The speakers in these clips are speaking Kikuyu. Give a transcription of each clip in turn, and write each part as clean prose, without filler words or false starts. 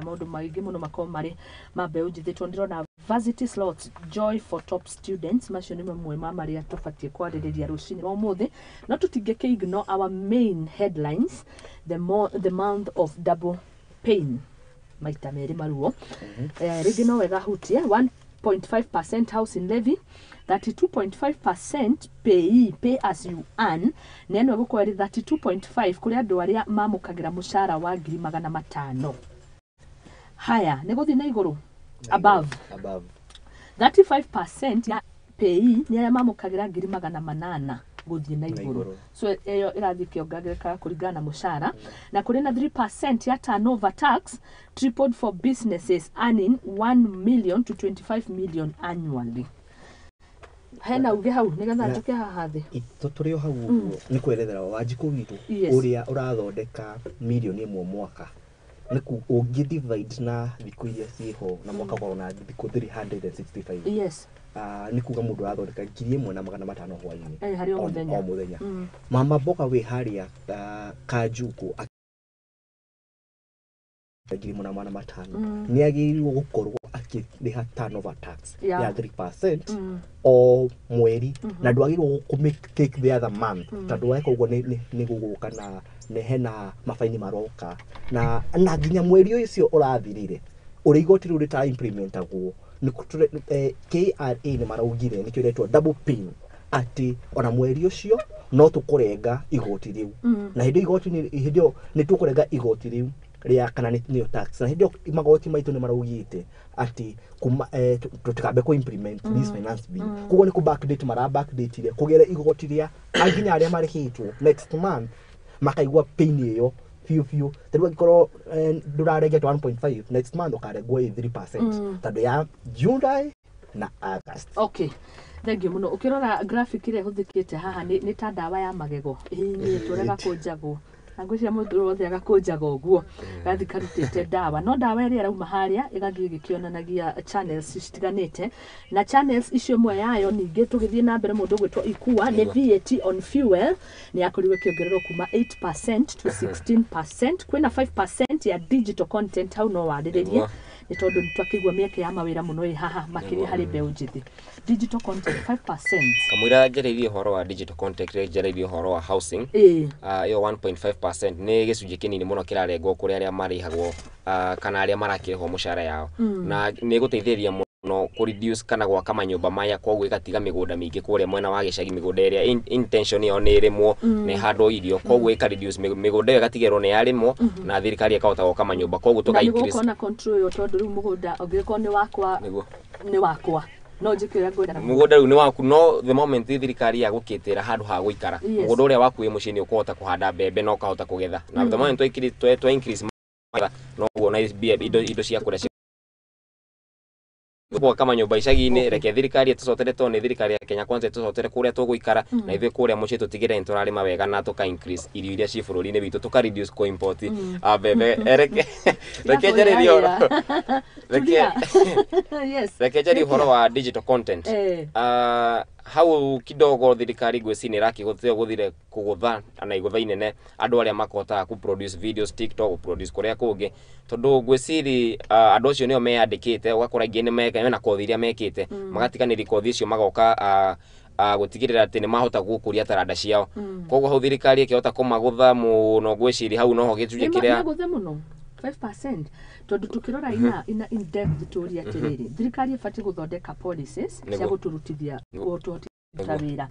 Maũndũ maingĩ mũno makorwo marĩ ma mbeũ njĩthĩ, tondũ ndĩrona varsity slots, joy for top students. Macio nĩ mamwe ma marĩa tũbatiĩ kwarĩrĩria rũcinĩ rwa ũmũthĩ, no tũtingĩkĩ ignore our main headlines, the month of double pain, maita merĩ maruo. Rĩngĩ no wega hutie 1.5% housing levy, 32.5% pay, pay as you earn, na ĩno ĩgũkorwo ĩrĩ 32.5 kũrĩ andũ arĩa mamũkagĩra mũcara wa 500,000. Haya, nĩ gũthiĩ na igũrũ, above. Above. 35% ya pay nĩ arĩa mamũkagĩra 800,000 gũthiĩ na na igũrũ. Igũrũ. So ĩyo ĩrathiĩ ĩkĩongagĩrĩkaga kũringana na mũcara. Na kũrĩ na 3% ya turnover tax tripled for businesses earning 1 million to 25 million annually. Hena uge hau nĩgetha njũke haha thĩ. Tũrĩ o hau ũguo nĩ kwerethera Wanjikũ witũ ũrĩa ũrathondeka 1 million mwaka, nĩ ku ũngĩ divide na thikũ iria ciĩho na mwaka ũkorwo na thikũ 365, nĩ kuga mũndũ ũrathondeka 1,500 hwainĩ. Harĩ o mũthenya. O mũthenya. Mama mboga wĩ harĩa Kanjukũ 1,500 nĩ agĩrĩirwo gũkorwo akĩrĩha turnover tax ya 3% o mweri, na ndwagĩrĩirwo kũ take the other month, tondũ weka ũguo nĩ gũgũka na nĩ hena mabaini maroka na nginya mweri ũcio ũrathirire ũrĩa igoti rĩu rĩtara implementagwo nĩ KRA nĩ maraugire nĩkĩo ĩretwo double pain, atĩ ona mweri ũcio no tũkũrenga igoti rĩu, na hĩndĩ ĩyo igoti hĩndĩ ĩyo nĩ tũkũrenga igoti rĩu rĩa kana nĩyo tax, na hĩndĩ ĩyo magoti maitũ nĩ maraugĩte atĩ kuma tũtikambe kũ implement this finance bill. Koguo nĩ kũ backdate mara backdate kũgere igoti rĩa nginya arĩa marĩhĩtwo next month makaigua pain ĩyo biũ biũ. Ta rĩu angĩkorwo ndũrarengetwo 1.5, next month ũkarengwo ĩ 3%, tondũ ya July na August. Okay, thengiũ mũno. Ũkĩrora graphic ĩrĩa ĩhũthĩkĩte haha nĩ ta ndawa ya magego ĩhihinyĩtwo ũrĩa gakũnjagwo, na ngwĩciria mũndũ wothe agakũnjaga ũguo gathi karutĩte ndawa, no ndawa ĩrĩa ĩrauma harĩa ĩgathiĩ ĩgĩkĩonanagia channels citiganĩte, na channels icio ĩmwe yayo ningĩ tũgĩthiĩ na mbere, mũndũ ũgwĩtwo Ikua, nĩ VAT on fuel nĩ yakorirwo ĩkĩongererwo kuma 8% to 16%. Kwĩna 5% ya digital content, hau no warĩrĩrie, nĩ tondũ nĩ twakĩigua mĩeke ya mawĩra mũno ĩ haha, makĩria harĩ mbeũ njĩthĩ. Digital content 5%. Kamũira njarĩirie ũhoro wa digital content, njarĩirie ũhoro wa housing. Ĩyo 1.5% nĩ gĩcunjĩ kĩnini mũno kĩrarengwo kũrĩ arĩa marĩhagwo kana arĩa marakĩrĩhwo mũcara yao, na nĩ ĩgũteithĩrĩria mũno kũ reduce kana gwaka manyũmba maya, koguo ĩgatiga mĩgũnda mĩingĩ kũrĩa mwena wa gĩcagi, mĩgũnda ĩrĩa intention ĩyo nĩ ĩrĩmwo na ĩhandwo irio. Koguo ĩka reduce mĩgũnda ĩyo, ĩgatigĩrwo nĩ yarĩmwo na thirikari ĩkahota gwaka manyũmba, koguo Na tũka nĩ increase gũkorwo na control ĩyo, tondũ rĩu mũgũnda ũngĩkorwo nĩ wakwa, nĩ wakwa, no njĩke ũrĩa ngwenda. Mũgũnda rĩu nĩ waku, no the moment thirikari yagũkĩtĩra handũ ha gũikara, mũgũnda ũrĩa waku wĩ mũciĩ nĩ ũkũhota kũhanda mbembe na ũkahota kũgetha, na the moment twa increase magetha, noguo na mbia indo cia kũrĩa gwaka manyũmba icagi-inĩ. Reke thirikari ĩtũcotere, tondũ nĩ thirikari ya Kenya Kwanza ĩtũcotere kũrĩa tũgũikara, na ithuĩ kũrĩa mũciĩ tũtigĩrĩre nĩ tũrarĩma wega na tũka increase irio iria ciĩ bũrũri-inĩ witũ, tũka reduce kũ import mbembe. Reke njarĩrie ũhoro reke Tulia. Yes. Reke njarie ũhoro wa digital content. Hau kidogo thirikari ngwĩciria nĩ ĩrakĩgũthire gũthire kũgũtha na igũtha inene andũ arĩa makotaga ku produce videos TikTok, ku produce kũrĩa kũngĩ, tondũ ngwĩciri andũ acio nĩo meyandĩkĩte, ũgakora aingĩ nĩ mena kothi iria mekĩte, magatiganĩria kothi icio, magoka gũtigĩrĩra atĩ nĩ mahota gũkũria taranda ciao. Koguo hau thirikari ĩkĩhota kũmagũtha mũno, ngwĩciria hau noho gĩcunjĩ kĩrĩa Nĩ mũno 5%, tondũ tukĩrora ina in depth tũrie atĩrĩrĩ, thirikari ĩbatiĩ gũthondeka policies cia gũtũrutithia, gũtũhotithia kũruta wĩra.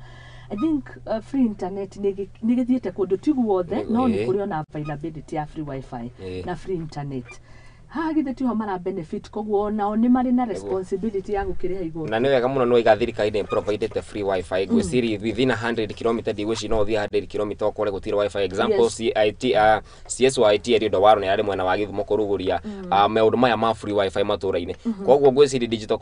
I think free internet nĩ gĩthiĩte kũndũ ti guothe, no nĩ kũrĩ ona availability ya free wifi na free internet. Haha githĩ tiho mara benefit? Koguo onao nĩ marĩ na responsibility ya gũkĩrĩha igoti. Na nĩ wega mũno nĩ waiga thirikari nĩ provided free wifi. Ngwĩciria within 100 km, ndigwĩciria no ũthiĩ 100 km ũkore gũtirĩ wifi. Example, CIT, CS wa IT Eliud Owalo nĩ arĩ mwena wa Gĩthumo kũrugũria maũndũ maya ma free wifi matũra-inĩ. Koguo ngwĩciria digital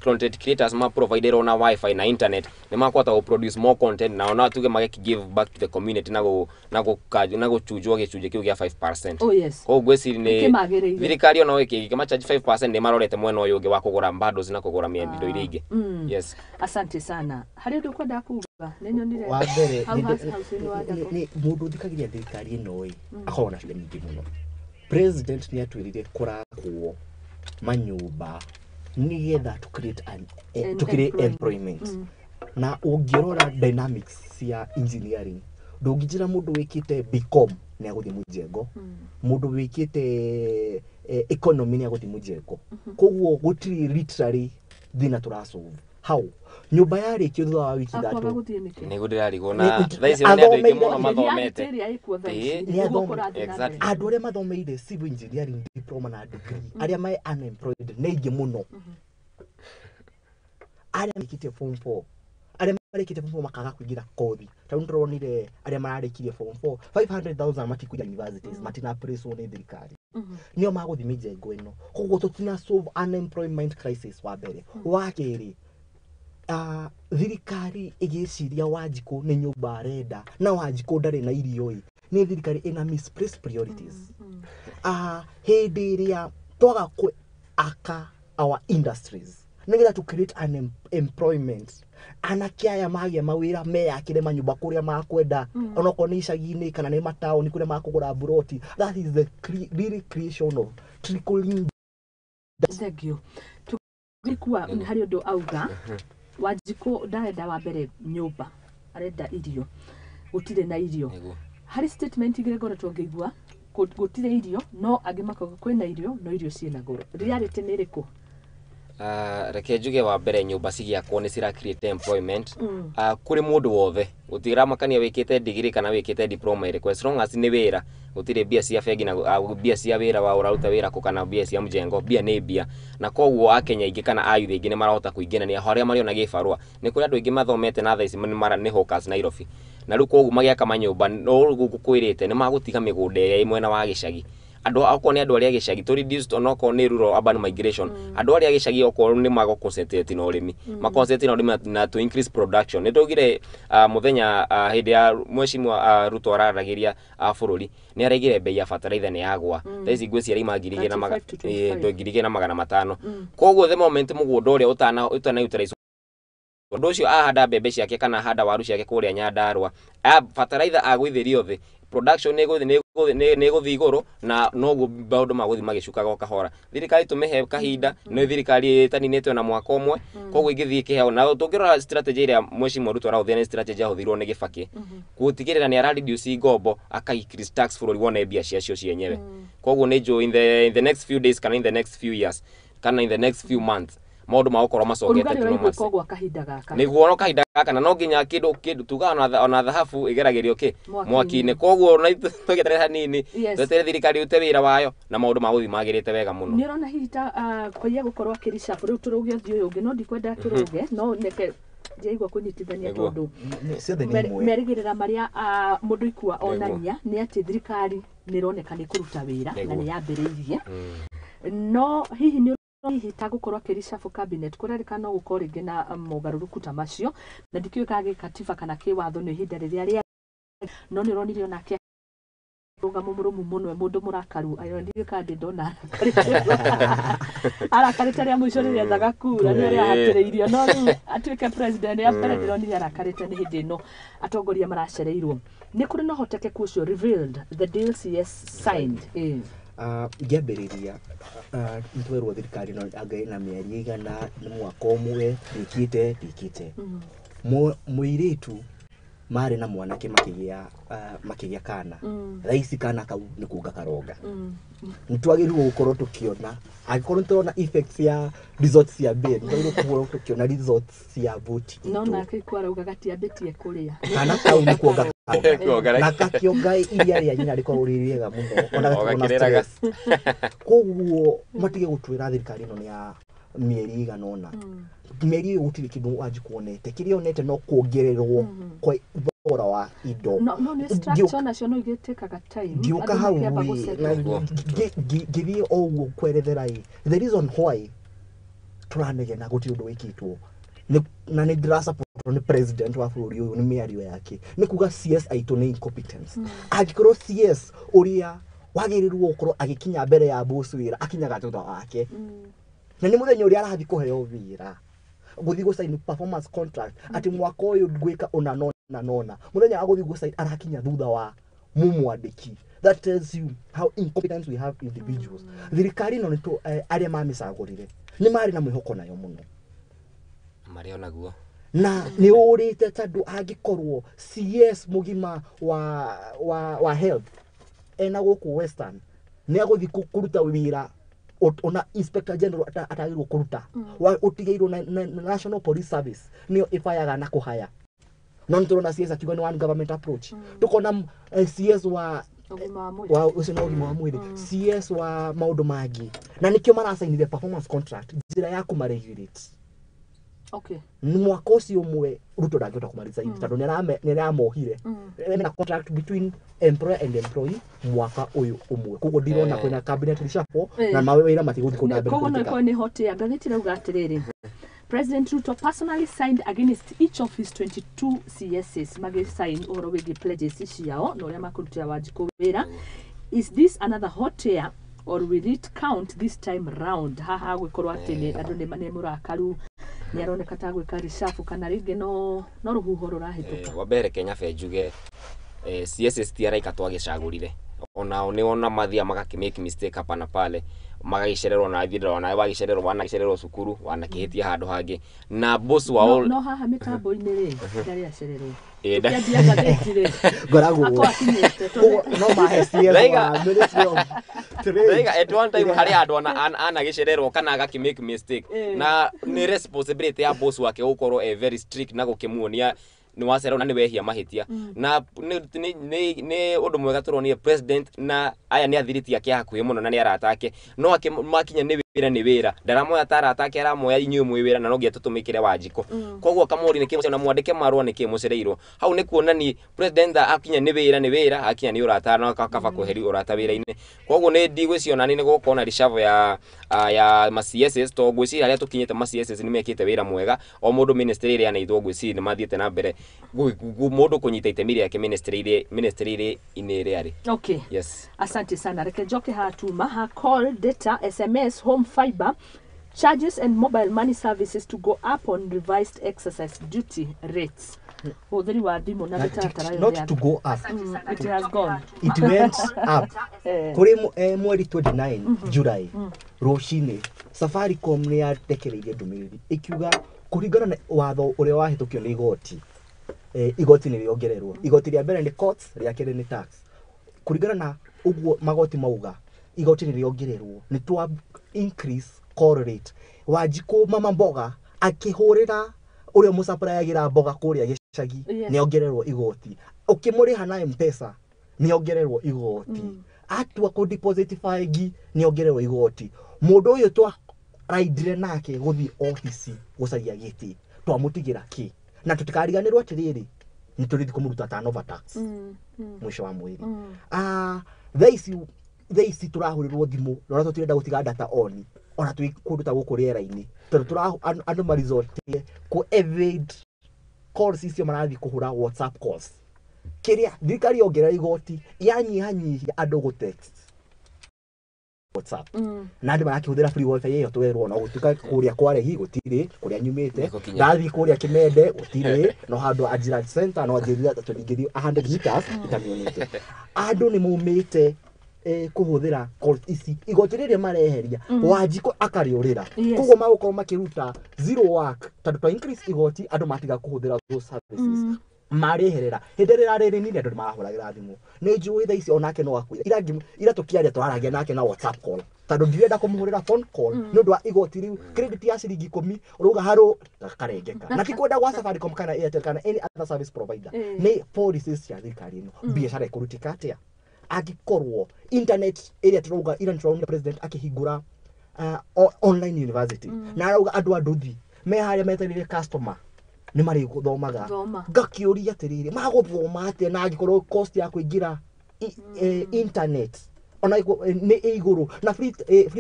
content creators ma providerwo na wifi na internet nĩ makũhota gũ produce more content, na ona tuge mageki give back to the community na gũchunjwo gĩcunjĩ kĩu gĩa 5%. Oh yes. Koguo ngwĩciria nĩ Nĩkĩmagĩrĩire. Thirikari ona ĩkĩmacharge 5% nĩ marorete mwena ũyũ ũngĩ wa kũgũra bundles na kũgũra indo iria ingĩ. Yes. Asante sana. Harĩ ũndũ ũkwenda kuga? Nĩ nyonire Wa mbere hau house-inĩ wa nĩ mũndũ ũthikagĩria thirikari ĩno ĩ akoragwo na ciũria nyingĩ mũno. President nĩ atwĩrire kũrakwo manyũmba nĩgetha to create an, to create Employment. employment. Na ũngĩrora dynamics cia engineering, ndũngĩnjĩra mũndũ wĩkĩte BCom nĩ agũthiĩ mũjengo, mũndũ wĩkĩte economy nĩ agũthiĩ mũjengo. Koguo gũtirĩ literally thĩna tũrasolve hau. Nyũmba yarĩkio thutha wa wiki Akwaga 3 gũthiĩ nĩkĩ? Nĩguo ndĩrarigwo na Nĩ- thaa ici nĩ andũ aingĩ mũno athomeire- mathomete. Reality ĩrĩa ĩkuo thaa ici, Ĩĩ. nĩguo Nĩ athome- kũrathiĩ na Exactly. mbere. Andũ arĩa mathomeire civil engineering diploma na degree, arĩa me unemployed nĩ aingĩ mũno. Arĩa marĩkĩtie form 4, arĩa marĩkĩtie form 4 makaga kũingĩra kothi, tondũ nĩtũronire arĩa mararĩkirie form 4 500,000 matikũingĩra universities, matina place nĩ thirikari, nĩo magũthiĩ mĩjengo ĩno. Koguo tũtina solve unemployment crisis wa mbere. Wa kerĩ, thirikari ĩgĩciria Wanjikũ nĩ nyũmba arenda na Wanjikũ ndarĩ na irio ĩ, nĩ thirikari ĩna misplaced priorities. Hĩndĩ ĩrĩa twaga aka our industries nĩgetha to create an employment, anake aya magĩa mawĩra meyakĩre manyũmba kũrĩa makwenda, onokorwo nĩ icagi-inĩ kana nĩ mataũni kũrĩa makũgũra buroti, that is the really creation of trickling. Thank you. Tũgĩkua nĩ harĩ ũndũ auga Wanjikũ ndarenda wa mbere nyũmba, arenda irio, gũtirĩ na irio. Nĩguo. Harĩ statement igĩrĩ ngoretwo ngĩigua, gũtirĩ irio, no angĩ makauga kwĩna irio, no irio ciĩna goro. Reality nĩ ĩrĩkũ? Reke njuge wa mbere, nyũmba cigĩakwo nĩ cira create employment kũrĩ mũndũ wothe, gũtiramakania wĩkĩte degree kana wĩkĩte diploma ĩrĩkũ, as long as nĩ wĩra. Gũtirĩ mbia cia bengi na mbia cia wĩra wa ũraruta wĩra kũ kana mbia cia mjengo, mbia nĩ mbia. Na koguo akenya aingĩ kana ayuthi aingĩ nĩ marahota kũingĩra nĩ arĩa marĩ ona gĩbarũa. Nĩ kũrĩ andũ aingĩ mathomete na thaa ici nĩ hawkers Nairobi, na rĩu koguo magĩaka manyũmba no ũguo ngũkwĩrĩte nĩ magũtiga mĩgũnda ĩrĩa ĩ mwena wa gĩcagi. Andũ okorwo nĩ andũ arĩa gĩcagi to reduce, onokorwo nĩ rural urban migration, andũ arĩa gĩcagi okorwo nĩ mago concentrate na ũrĩmi, ma concentrate na ũrĩmi na to increase production. Nĩ twaugire mũthenya hĩndĩ ya mheshimiwa Ruto araragĩria bũrũri, nĩ araigire bei ya bataraitha nĩ yagwa. Thaa ici ngwĩciria iraima 35 to 25. 1,500. Koguo the moment mũgũnda ũrĩa ũtana utilize ũndũ ũcio, ahanda mbembe ciake kana ahanda waru ciake kũrĩa Nyandarua, bataraitha agũithĩrio thĩ, production nĩ ĩgũthiĩ igũrũ, na noguo maũndũ magũthiĩ magĩcukaga o kahora. Thirikari tũmĩhe kahinda, nĩ thirikari ĩtaninĩte ona mwaka ũmwe, koguo ĩngĩthiĩ ĩkĩheo. Na tũngĩrora strategy ĩrĩa mheshimiwa Ruto arahũthĩra nĩ strategy yahũthĩrirwo nĩ Gĩbakĩ gũtigĩrĩra nĩ ara reduce ngombo, aka increase tax bũrũri wone mbia ciacio cienyewe. Koguo nĩ njũĩ in the next few days kana in the next few years kana in the next few months maũndũ magũkorwo macokete Ũrugarĩ to normalcy. ũraiguĩka gwa kahinda gaka. Nĩguo no kahinda gaka, na no nginya kĩndũ tugaga ona thahabu ĩgeragĩrio kĩ? Mwaki-inĩ. Mwaki-inĩ. Koguo ona ithuĩ tũgĩeterere hanini, tweterere thirikari ĩrute wĩra wayo na maũndũ magũthiĩ magĩrĩte wega mũno. Nĩ ũrona hihi ta kwaiya gũkorwo akĩricabũ rĩu tũrũge ũthiĩ ũyũ ũngĩ, no ndikwenda tũrũge, no neke ndiaigua kũnyitithania. Nĩguo. Tondũ Ciothe nĩ imwe. Merĩgĩrĩra marĩa mũndũ ikua onania nĩ atĩ thirikari nĩ ĩroneka nĩ kũruta wĩra na Nĩguo. nĩ yambĩrĩirie, no hihi nĩ hihi ta gũkorwo akĩreshuffle cabinet kũrerĩkana no gũkorwo rĩngĩ na mogarũrũku ta macio, na ndikĩũĩ kana gĩkatiba kana kĩwatho nĩ ihinda rĩrĩa rĩa, no nĩ ũronire onake rũgamo mũrũmu mũno, e mũndũ mũrakaru ayo, ndiũĩ kana ndĩ ndona arakarĩte rĩa mũico rĩrĩa ethaga kura nĩ ũrĩa ahatĩrĩirio, no rĩu atuĩke president ya mbere ndĩronire arakarĩte nĩ hĩndĩ ĩno atongoria maracereirwo. Nĩ kũrĩ na ũhotekeku ũcio revealed the deal CS signed. Ngĩambĩrĩria, nĩtwerwo thirikari no anga ĩna mĩeri igana, nĩ mwaka ũmwe ndĩkĩte ndĩkĩte. Mũirĩtu marĩ na mwanake makĩgĩa kana, thaa ici kana kau nĩ kuonga karonga. Nĩ twagĩrĩirwo gũkorwo tũkĩona, angĩkorwo nĩ tũrona effects ya results cia bill, nĩ twagĩrĩirwo gũkorwo tũkĩona results cia vote No itũ. Nake ikuo arauga gatiambĩtie kũrĩa. Kana kau nĩ kuonga karonga. Kuonga. Na kakĩonga iria rĩa nyina rĩkorwo rĩ rĩega mũno ona O gakorwo na gakĩrĩraga. stress. Koguo matige gũtwĩra thirikari ĩno nĩ ya mĩeri igana ũna. Mĩeri ĩyo gũtirĩ kĩndũ Wanjikũ onete, kĩrĩa onete no kuongererwo kwa thogora wa indo. No nĩ structure nacio no igĩtĩkaga time Ngĩũka andũ hau makĩamba ĩ, gũsettle. na ngĩthiĩ o ũguo kwerethera ĩ, the reason why tũranegena gũtirĩ ũndũ wĩkĩtwo na nĩ ndĩrasupport nĩ president wa bũrũri ũyũ nĩ mĩario yake, nĩ kuga CS aitũ nĩ incompetence. Angĩkorwo CS ũrĩa wagĩrĩirwo gũkorwo agĩkinya mbere ya boss wĩra akinyaga thutha wake, na nĩ mũthenya ũrĩa arathiĩ kũheo wĩra gũthiĩ gũsign performance contract atĩ mwaka ũyũ ngwĩka ũna nona nona, mũthenya wa gũthiĩ gũsign arakinya thutha wa mũmwandĩki. That tells you how incompetent we have individuals. Thirikari ĩno nĩ arĩa mamĩcagũrire nĩ marĩ na mwĩhoko nayo mũno. Marĩ onaguo. Na nĩ ũrĩte tondũ angĩkorwo CS mũgima wa health ena gũkũ Western nĩ agũthiĩ kũruta wĩra ona Inspector General atagĩrĩirwo kũruta, ũtigĩirwo na National Police Service nĩyo ĩbayaga na kũhaya. No nĩ tũrona CS akiuga nĩ one government approach. Tũkona CS wa wa ũcio na ũgima wa mwĩrĩ, CS wa maũndũ mangĩ, na nĩkĩo maracainire performance contract njĩra ya kũmaregulate. Okay. Mwaka ũcio ũmwe Ruto ndangĩhota kũmaresign tondũ nĩ aramohire. Mena contract between employer and employee mwaka ũyũ ũmwe. Koguo ndirona kwĩna cabinet reshuffle na mawĩra matigũthiĩ kũu na mbere. Koguo no ĩkorwo nĩ hot air. Ngathĩti ĩrauga atĩrĩrĩ, President Ruto personally signed against each of his 22 CSs magĩsign ũhoro wĩgiĩ pledges ciao na ũrĩa makũrutĩra Wanjikũ wĩra. Is this another hot air or will it count this time round? Haha gwĩkorwo atĩ andũ nĩ mũrakaru, nĩ aroneka ta gwĩka reshuffle kana rĩngĩ no rũhuho rũrahĩtũka. Wa mbere Kenya be njuge CSs ti araika twagĩcagũrire, onao nĩ ona mathia magakĩ make mistake hapa na pale, magagĩcererwo na thirĩ ona wagĩcererwo wanagĩcererwo cukuru wanakĩhĩtia handũ hangĩ na boss wao no haha mĩtambo-inĩ rĩ ndarĩ acererwo. Tũkĩambia ngathĩti rĩ ngoragwo no mahe CS wa Ministry of Trade at one time harĩ andũ anagĩcererwo kana agakĩ make mistake, na nĩ responsibility ya boss wake gũkorwo e very strict na gũkĩmuonia nĩ wacererwo na nĩ wehia mahĩtia. Na nĩ ũndũ mwega tũronire president na aya nĩ athiriti ake hakuhĩ mũno na nĩ arata ake, no makinya nĩ wĩra nĩ wĩra, ndaramoya ta arata ake, aramoya inyuĩ mwĩ wĩra na no nginya tũtũmĩkĩre Wanjikũ. Koguo kamũri nĩkĩ na mwandĩke marũa nĩkĩ mũcereirwo hau nĩ kuonani president akinya nĩ wĩra nĩ wĩra, akinya nĩ ũrata no kaba kweheria ũrata wĩra-inĩ. Koguo nĩ ndigwĩciria nĩ gũkorwo na reshuffle ya ma CSs, to ngwĩciria arĩa tũkinyĩte ma CSs nĩ mekĩte wĩra mwega. O mũndũ ministry ĩrĩa anaithwo ngwĩciria nĩ mathiĩte na mbere mũndũ kũnyita itemi rĩake ministry-inĩ ĩrĩa arĩ. Okay. Yes. Asante sana. Reke njoke haha tuma ha call data SMS home fiber charges and mobile money services to go up on revised exercise duty rates. Ũhũthĩri wa thimũ na mĩtaratara not to go up. It has gone. It went up. Kũrĩ mweri 29 July rũcinĩ Safaricom nĩ yarekereirie ndũmĩrĩri ĩkiuga kũringana na watho ũrĩa wahĩtũkio nĩ igoti, igoti nĩ rĩongererwo. Igoti rĩa mbere nĩ courts, rĩa kerĩ nĩ tax. Kũringana na ũguo magoti mauga igoti nĩ rĩongererwo, nĩ twa increase call rate. Wanjikũ mama mboga akĩhũrĩra ũrĩa mũsapurayagĩra mboga kũrĩa gĩcagi nĩ ongererwo igoti, ũkĩmũrĩha na M-Pesa nĩ ongererwo igoti, atua kũ deposit bengi nĩ ongererwo igoti. Mũndũ ũyũ twa raidire nake gũthiĩ ofici gũcaria gĩtĩ twamũtigĩra kĩ? Na tũtikariganĩrwo atĩrĩrĩ nĩ tũrĩthiĩ kũmũruta turnover tax mũico wa mweri. Thaa ici tũrahũrĩrwo thimũ na ũrĩa tũtirenda gũtiga data on ona twĩ kũndũ ta gũkũ rĩera-inĩ tondũ andũ maresortire kũ evade calls icio marathiĩ kũhũra WhatsApp calls. Kĩrĩa thirikari yongerera igoti yanyihanyihia andũ gũ text WhatsApp na andũ marakĩhũthĩra free wifi ĩyo twerwo na gũtuĩka kũrĩa kwaregi gũtirĩ, kũrĩa nyumĩte ndathiĩ kũrĩa Kĩmende gũtirĩ, no handũ Ajira Center no anjĩrire tondũ ingĩthiĩ 100 meters itamĩonete. Andũ nĩ maumĩte kũhũthĩra calls ici igoti rĩrĩa mareheria Wanjikũ akarĩũrĩra. Koguo magũkorwo makĩruta zero work tondũ twa increase igoti andũ matiga kũhũthĩra those services marĩherera. Hĩndĩ ĩrĩa rĩrĩ nini andũ nĩmarahũragĩra thimũ. Nĩ njũĩ thaa ici onake no akwĩre ira tũkĩaria tũraragia nake na WhatsApp call tondũ ndirenda kũmũhũrĩra phone call nĩ ũndũ wa igoti rĩu credit ya ciringi 10 ũrauga harũ karengeka. Na ti kwenda gwa Safaricom kana Airtel kana any other service provider, nĩ policies cia thirikari ĩno. Biacara ĩkũrutĩka atĩa angĩkorwo internet ĩrĩa tũrauga ira nĩtũraonire president akĩhingũra online university na arauga andũ a nduthi me harĩa metereire customer nĩ marĩgũthomaga. Ngakĩũria atĩrĩrĩ magũthoma atĩa na angĩkorwo cost ya kũingĩra internet ona nĩ igũrũ na free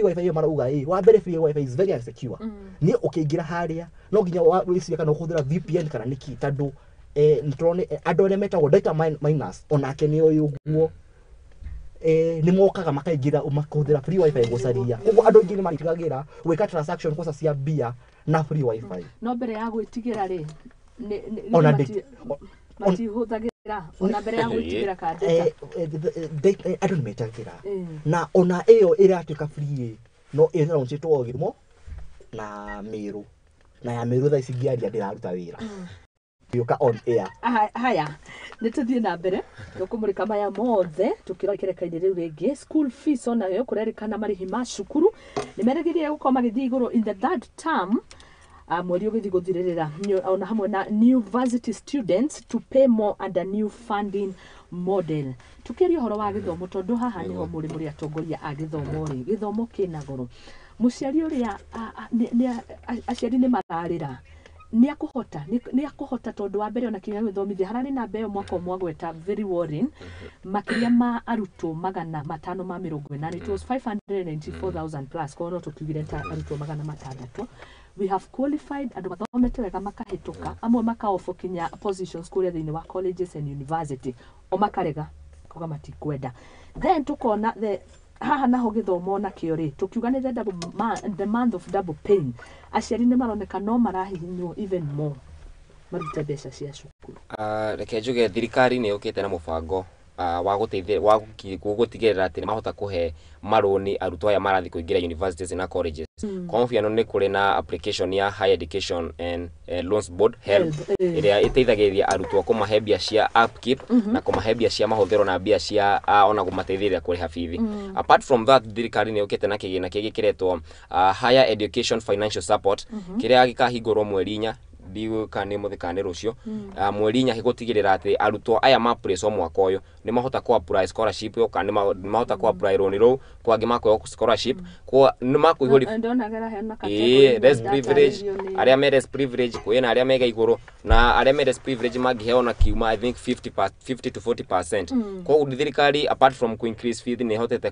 wifi ĩyo marauga wa mbere free wifi is very insecure. Nĩ ũkĩingĩra harĩa no nginya wĩcirie kana ũkũhũthĩra VPN kana nĩkĩ tondũ nĩtũrona andũ arĩa metagwo data miners onake nĩ oĩ ũguo nĩ mokaga makaingĩra makahũthĩra free wifi gũcaria. Koguo andũ aingĩ nĩ maritigagĩra gwĩka transaction kwanza cia mbia na free wifi. No mbere ya gwĩtigĩra rĩ ona matihũthagĩra Nĩmetagĩra ona mbere ya gwĩtigĩra ka data. Andũ nĩ metagĩra. Mm. Na ona ĩyo ĩratuĩka free ĩ, no ĩraunchĩtwo Gĩthumo na Mĩrũ, na ya Mĩrũ thaa ici ngĩaria ndĩraruta wĩra gĩũka on air. Haya, nĩ tũthiĩ na mbere tũkũmũrĩka maya mothe tũkĩrora ikereka-inĩ rĩu rĩngĩ. School fees onayo kũrerĩkana marĩhi ma cukuru nĩ merĩgĩrĩire gũkorwo magĩthiĩ igũrũ in the third term, mweri ũgĩthiĩ gũthirĩrĩra. Ona hamwe na new varsity students to pay more under new funding model. Tukĩaria ũhoro wa gĩthomo, tondũ haha nĩho mũrĩ atongoria a gĩthomo rĩ, gĩthomo kĩna goro. Mũciari ũrĩa aciari nĩ mararĩra, nĩ akũhota, nĩ akũhota, tondũ wa mbere ona kinya gwĩthomithia hararĩ namba ĩyo mwaka ũmwe agweta, very worrying, makĩria ma arutwo 580, it was 594,000 plus, koguo no tũkiugire ta arutwo 600. We have qualified andũ mathomete wega, makahĩtũka, amwe makaofo kinya positions kũrĩa thĩinĩ wa colleges and university, o makarega kuga matikwenda. Then tukona the haha naho gĩthomo nakĩo rĩ, tũkiuga nĩ the month of double pain. Aciari nĩ maroneka no marahihinywo even more marute mbeca cia cukuru. Reke njuge thirikari nĩ yũkĩte na mũbango wa gũteithia wa gũtigĩrĩra atĩ nĩ mahota kũhe marũni arutwo aya marathiĩ kũingĩra universities na colleges. Kwa mũhiano, nĩ kũrĩ na application ya Higher Education and Loans Board, HELB, HELB, ĩrĩa ĩteithagĩrĩria arutwo kũmahe mbia cia upkeep na kũmahe mbia cia mahũthĩro na mbia cia ona kũmateithĩrĩria kũrĩha bithi. Apart from that, thirikari nĩ yũkĩte na kĩgĩna kĩngĩ kĩretwo Higher Education Financial Support, kĩrĩa gĩkahingũrwo mweri 4, ndiũĩ kana nĩ mũthĩ kana nĩ rũciũ, mweri 4, gũtigĩrĩra atĩ arutwo aya ma place mwaka ũyũ nĩ mahota kũ apply scholarship ĩyo, kana nĩ mahota kũ apply rũni rũu, kwa angĩ makweo scholarship kwa nĩ makũihũri. Ndonagera hena Ĩĩ, less privilege, arĩa me less privilege, kwĩna arĩa mega igũrũ na arĩa me less privilege mangĩheo na kiuma, I think 50 to 40%. Koguo thirikari, apart from ku increase fees, nĩ ĩhotete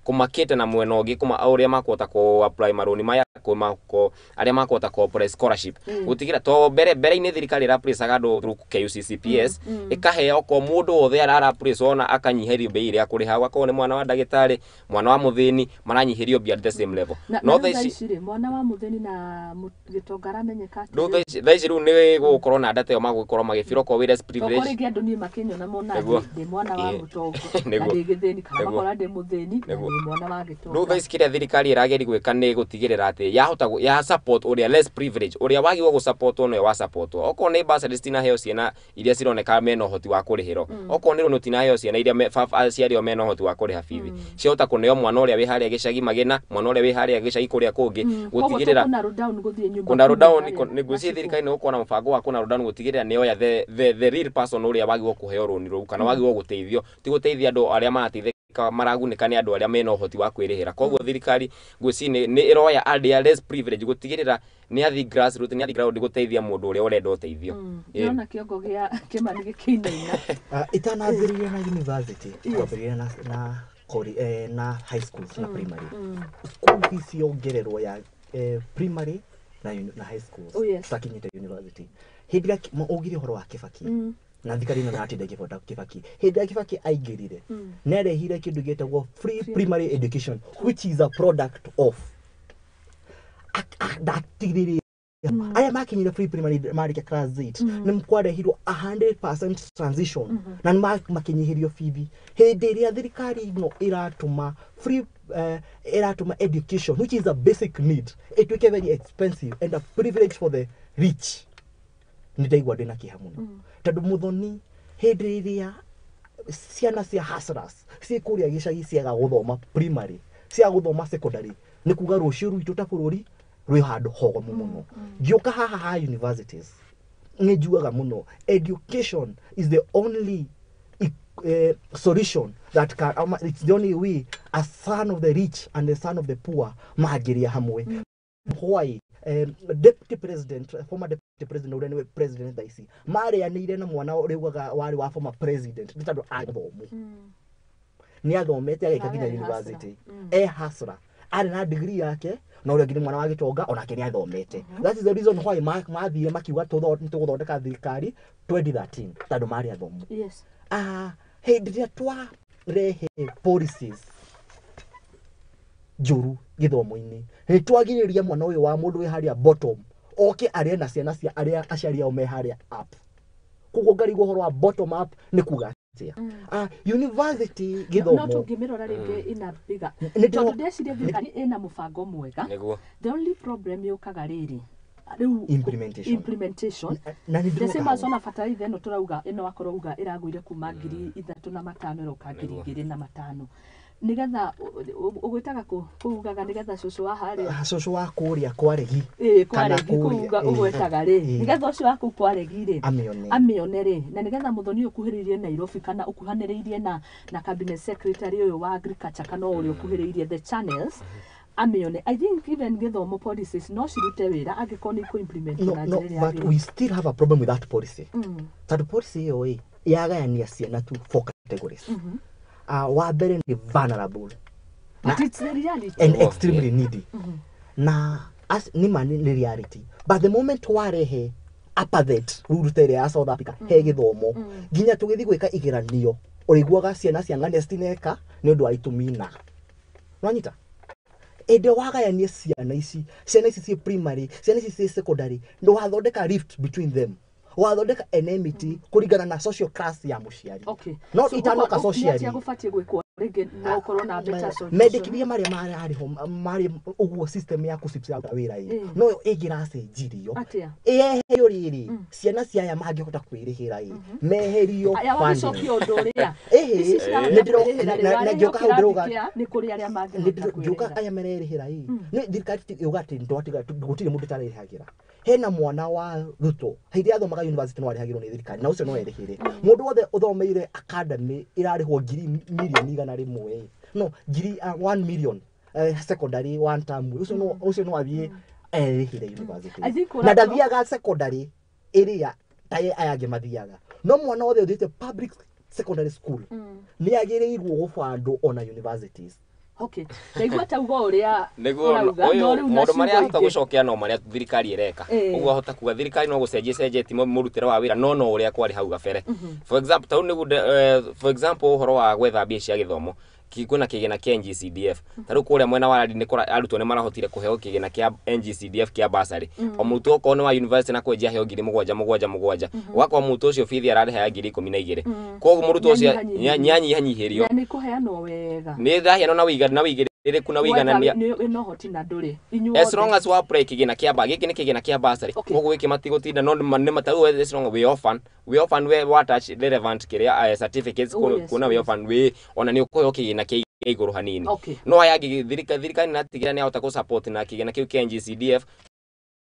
kũmakĩte na mwena ũngĩ kũma ũrĩa makũhota kũ apply marũni maya, kũma kũ arĩa makũhota kũ apply scholarship, gũtigĩra to mbere mbere-inĩ thirikari ĩra-placaga andũ through KUCCPS, ĩkaheo ko mũndũ wothe arara place ona akanyihĩrio mbei ĩrĩa akũrĩha, ũgakorwo nĩ mwana wa ndagĩtarĩ, mwana wa mũthĩni, maranyihĩrio mbia at the same level. Na No no thaa thaa ici ici rĩ, mwana wa mũthĩni na gĩtonga aramenyeka atĩ rĩu thaa ici rĩu nĩ gũgũkorwo na data ĩyo magũkorwo magĩbira okorwo wĩ less tokorwo privilege. rĩngĩ andũ niĩ makĩnyona mona ndĩ mwana wa mũtongo na ndĩ gĩthĩni, kana makona ndĩ mũthĩni na ndĩ mwana wa Rĩu gĩtonga. thaa ici kĩrĩa thirikari ĩrageria gwĩka nĩ gũtigĩrĩra atĩ yahota ya support ũrĩa less privilege, ũrĩa wagĩrĩirwo gũsupportwo nĩwe wasupportwo. Okorwo nĩ bursary, citinaheo ciana iria cironeka mena ũhoti wa kũrĩhĩrwo. Okorwo nĩ rũni, tinaheo ciana iria aciari ao mena ũhoti wa kũrĩha bithi. Ciahota kũneo mwana ũrĩa wĩ harĩa gĩcagi magĩna, mwana ũrĩa wĩ harĩa gĩcagi kũrĩa kũngĩ, gũtigĩrĩra kũna down gũthiĩ nyũmba kũnarrow kumi down harĩa nĩ ngwĩciria macibũ. Thirikari nĩ gũkorwo na mũbango wa kũnarrow down gũtigĩrĩra nĩ yoya the real person ũrĩa wagĩrĩirwo kũheo rũni rũu kana wagĩrĩirwo gũteithio, ti gũteithia andũ arĩa marateithĩka, maragunĩka nĩ andũ arĩa mena ũhoti wa kwĩrĩhĩra. Koguo thirikari ngwĩciria nĩ ĩroya arĩa less privilege, gũtigĩrĩra nĩ athi grassroots, nĩ athi ground gũteithia mũndũ ũrĩa ũrenda ũteithio. Ndĩrona kĩongo gĩa Kĩmani gĩkĩinaina. Itanambĩrĩria na university, kwambĩrĩria na high schools na primary school fees yongererwo ya primary na high schools. Oh, yes. Tutakinyĩte university hĩndĩ ĩrĩa augire ũhoro wa Kĩbaki na thirikari ĩno nĩratinda ĩkĩbota Kĩbaki. Hĩndĩ ĩrĩa Kĩbaki aingĩrire, nĩarehire kĩndũ gĩtagwo free primary education, which is a product of ndatigĩrĩire arĩa makinyire free primary marĩkia class 8 nĩ kwarehirwo 100% transition na nĩ makinyihĩrio bithi. Hĩndĩ ĩrĩa thirikari ĩno ĩratũma free ĩratũma education, which is a basic need, ĩtuĩke very expensive and a privilege for the rich, nĩ ndaigua ndĩna kĩeha mũno, tondũ mũthoni hĩndĩ ĩrĩa ciana cia hustlers ciĩ kũrĩa gĩcagi ciaga gũthoma primary, ciaga gũthoma secondary, nĩ kuga rũciũ rwitũ ta bũrũri rwĩ handũ hogomu mũno. Ngĩũka haha ha universities, nĩ njugaga mũno education is the only solution that can it's the only way a son of the rich and the son of the poor mangĩrĩa hamwe. Why deputy president, former deputy president ũrĩa nĩwe president thaa ici, marĩanĩire na mwana ũrĩa ugaga warĩ wa former president nĩ tondũ athomu, nĩ athomete agĩka nginya Arĩ university. hustler. E hustler, arĩ na degree yake, na ũrĩa ũngĩ nĩ mwana wa gĩtonga, onake nĩ athomete. That is the reason why mathire makiuga nĩ tũgũthondeka thirikari 2013, tondũ marĩ athomu. Hĩndĩ ĩrĩa twarehe policies njũru gĩthomo-inĩ, nĩ twagirĩrĩria mwana ũyũ wa mũndũ wĩ harĩa bottom oke arĩe na ciana cia arĩa aciari ao me harĩa up. Koguo ngarigwo ũhoro wa bottom up nĩ kuga atĩa? University No gĩthomo tũngĩmĩrora rĩngĩ ina bigger, Nĩ tondũ ndeciria thirikari ĩna mũbango mwega. Nĩguo. The only problem yũkaga rĩrĩ rĩu Implementation. Implementation. Na nĩ The ndĩroka same as hau. ona bataraitha ĩno tũrauga, ĩno akorwo uga ĩragũire kuma 3500 ĩroka 2500, nĩgetha ũgwĩtaga kũ kũugaga nĩgetha cũcũ wa harĩa Cũcũ wa kũrĩa kwaregi ĩĩ kana kwaregi kũrĩa, kũuga ũgwetaga rĩ, nĩgetha ũcio waku kwaregi rĩ amĩone. Amĩone rĩ, na nĩgetha mũthoni ũyũ ũkuhĩrĩirie Nairobi kana ũkuhanĩrĩirie na cabinet secretary ũyũ wa agriculture kana ũrĩa ũkuhĩrĩirie the channels amĩone. I think even gĩthomo policies no cirute wĩra angĩkorwo nĩ ikũ-implement No, na no, njĩra ĩrĩa but yagĩrĩire. we still have a problem with that policy, tondũ policy ĩyo ĩ yagayania ciana to four categories. Wa mbere nĩ vulnerable But it's the reality. and Oh, extremely needy, na as nĩ ma nĩ reality, but the moment warehe apartheid ruru ta ĩrĩa ya South Africa he gĩthomo, nginya tũgĩthiĩ gwĩka igeranio ũrĩiguaga ciana cia ng'ania citineka nĩ ũndũ wa itũmi na nwanyita ĩndĩ wagayania ciana ici, ciana ici ciĩ primary, ciana ici ciĩ secondary, ndwathondeka rift between them, wathondeka enmity kũringana na social class ya mũciari. No So, itanoka ũguo- socially. nĩ atĩa gũbatiĩ gwĩkwo rĩngĩ no ũkorwo na better solution? Mendekithia marĩa mararĩ ho marĩ ũguo system ya kũcips ya wĩra ĩ noyo ĩngĩracenjirio. Atĩa? Ĩyeherio rĩrĩ ciana cia aya mangĩhota kwĩrĩhĩra ĩ meherio Aya funding. wagĩcokia ũndũ ũrĩa Ĩhĩ, ici cirahota kwĩrĩhĩra rĩ, na wareheo ngĩũka hau kĩrathi ndĩrauga- kĩa nĩ kũrĩ arĩa mangĩhota ngiuka kwĩrĩhĩra. Aya mererĩhĩra ĩ nĩ thirikari yuga atĩ ndwatiga gũtirĩ mũndũ ũtarĩhagĩra. Hena mwana wa Ruto hĩndĩ ĩrĩa athomaga university no arĩhagĩrwo nĩ thirikari na ũcio no erĩhĩre. Mũndũ wothe ũthomeire academy ĩrarĩhwo ngiri mirioni 100 ĩ no ngiri 1 million secondary one term, ũcio no athiĩ erĩhĩre university. I think Na ndathiaga secondary ĩrĩa ta aya angĩ mathiaga, no mwana wothe ũthiĩte public secondary school nĩ agĩrĩirwo gũbandwo ona universities. Okay, ndaigua tauga ũrĩa Nĩguo. ũrauga, no Ũyũ rĩu na maũndũ marĩa ciugo ahota ingĩ. gũcokia no marĩa thirikari ĩreka. Ũguo ahota kuga thirikari no gũcenjia ĩcenjetie mũrutĩre wa wĩra no ũrĩa kwarĩ hau gabere. For example, tau nĩguo for example ũhoro wa gwetha mbia cia gĩthomo, kwĩna kĩgĩna kĩa NGCDF. Ta rĩu kũrĩa mwena wa Rari nĩ kũra arutwo nĩ marahotire kũheo kĩgĩna kĩa NGCDF kĩa bursary. O mũrutwo okorwo nĩ wa university na kwenjia aheo ngiri mũgwanja mũgwanja mũgwanja, ũgakora mũrutwo ũcio bithi ararĩha ya 12,000. Koguo mũrutwo ũcio Nĩanyihanyihĩrio. nĩanyihanyihĩrio. Na nĩ kũheanwo wega. Nĩ ĩraheanwo na na wĩigĩrĩrĩku na wĩiganania. Wetha wĩna ũhoti na ndũrĩ inyuothe. As long as wa apply kĩgĩna kĩa gĩkĩ nĩ kĩgĩna kĩa bursary. Koguo gĩkĩ matigũtinda no nĩ matarĩu as long wĩ orphan, wĩ orphan we wa attach relevant kĩrĩa certificates. Oh, yes, Kuona wĩ orphan wĩ ona nĩ ũkũheo kĩgĩna kĩa igũrũ hanini. No aya angĩ thirikari nĩratigĩrĩra nĩ yahota gũ-support na kĩgĩna kĩu kĩa NGCDF.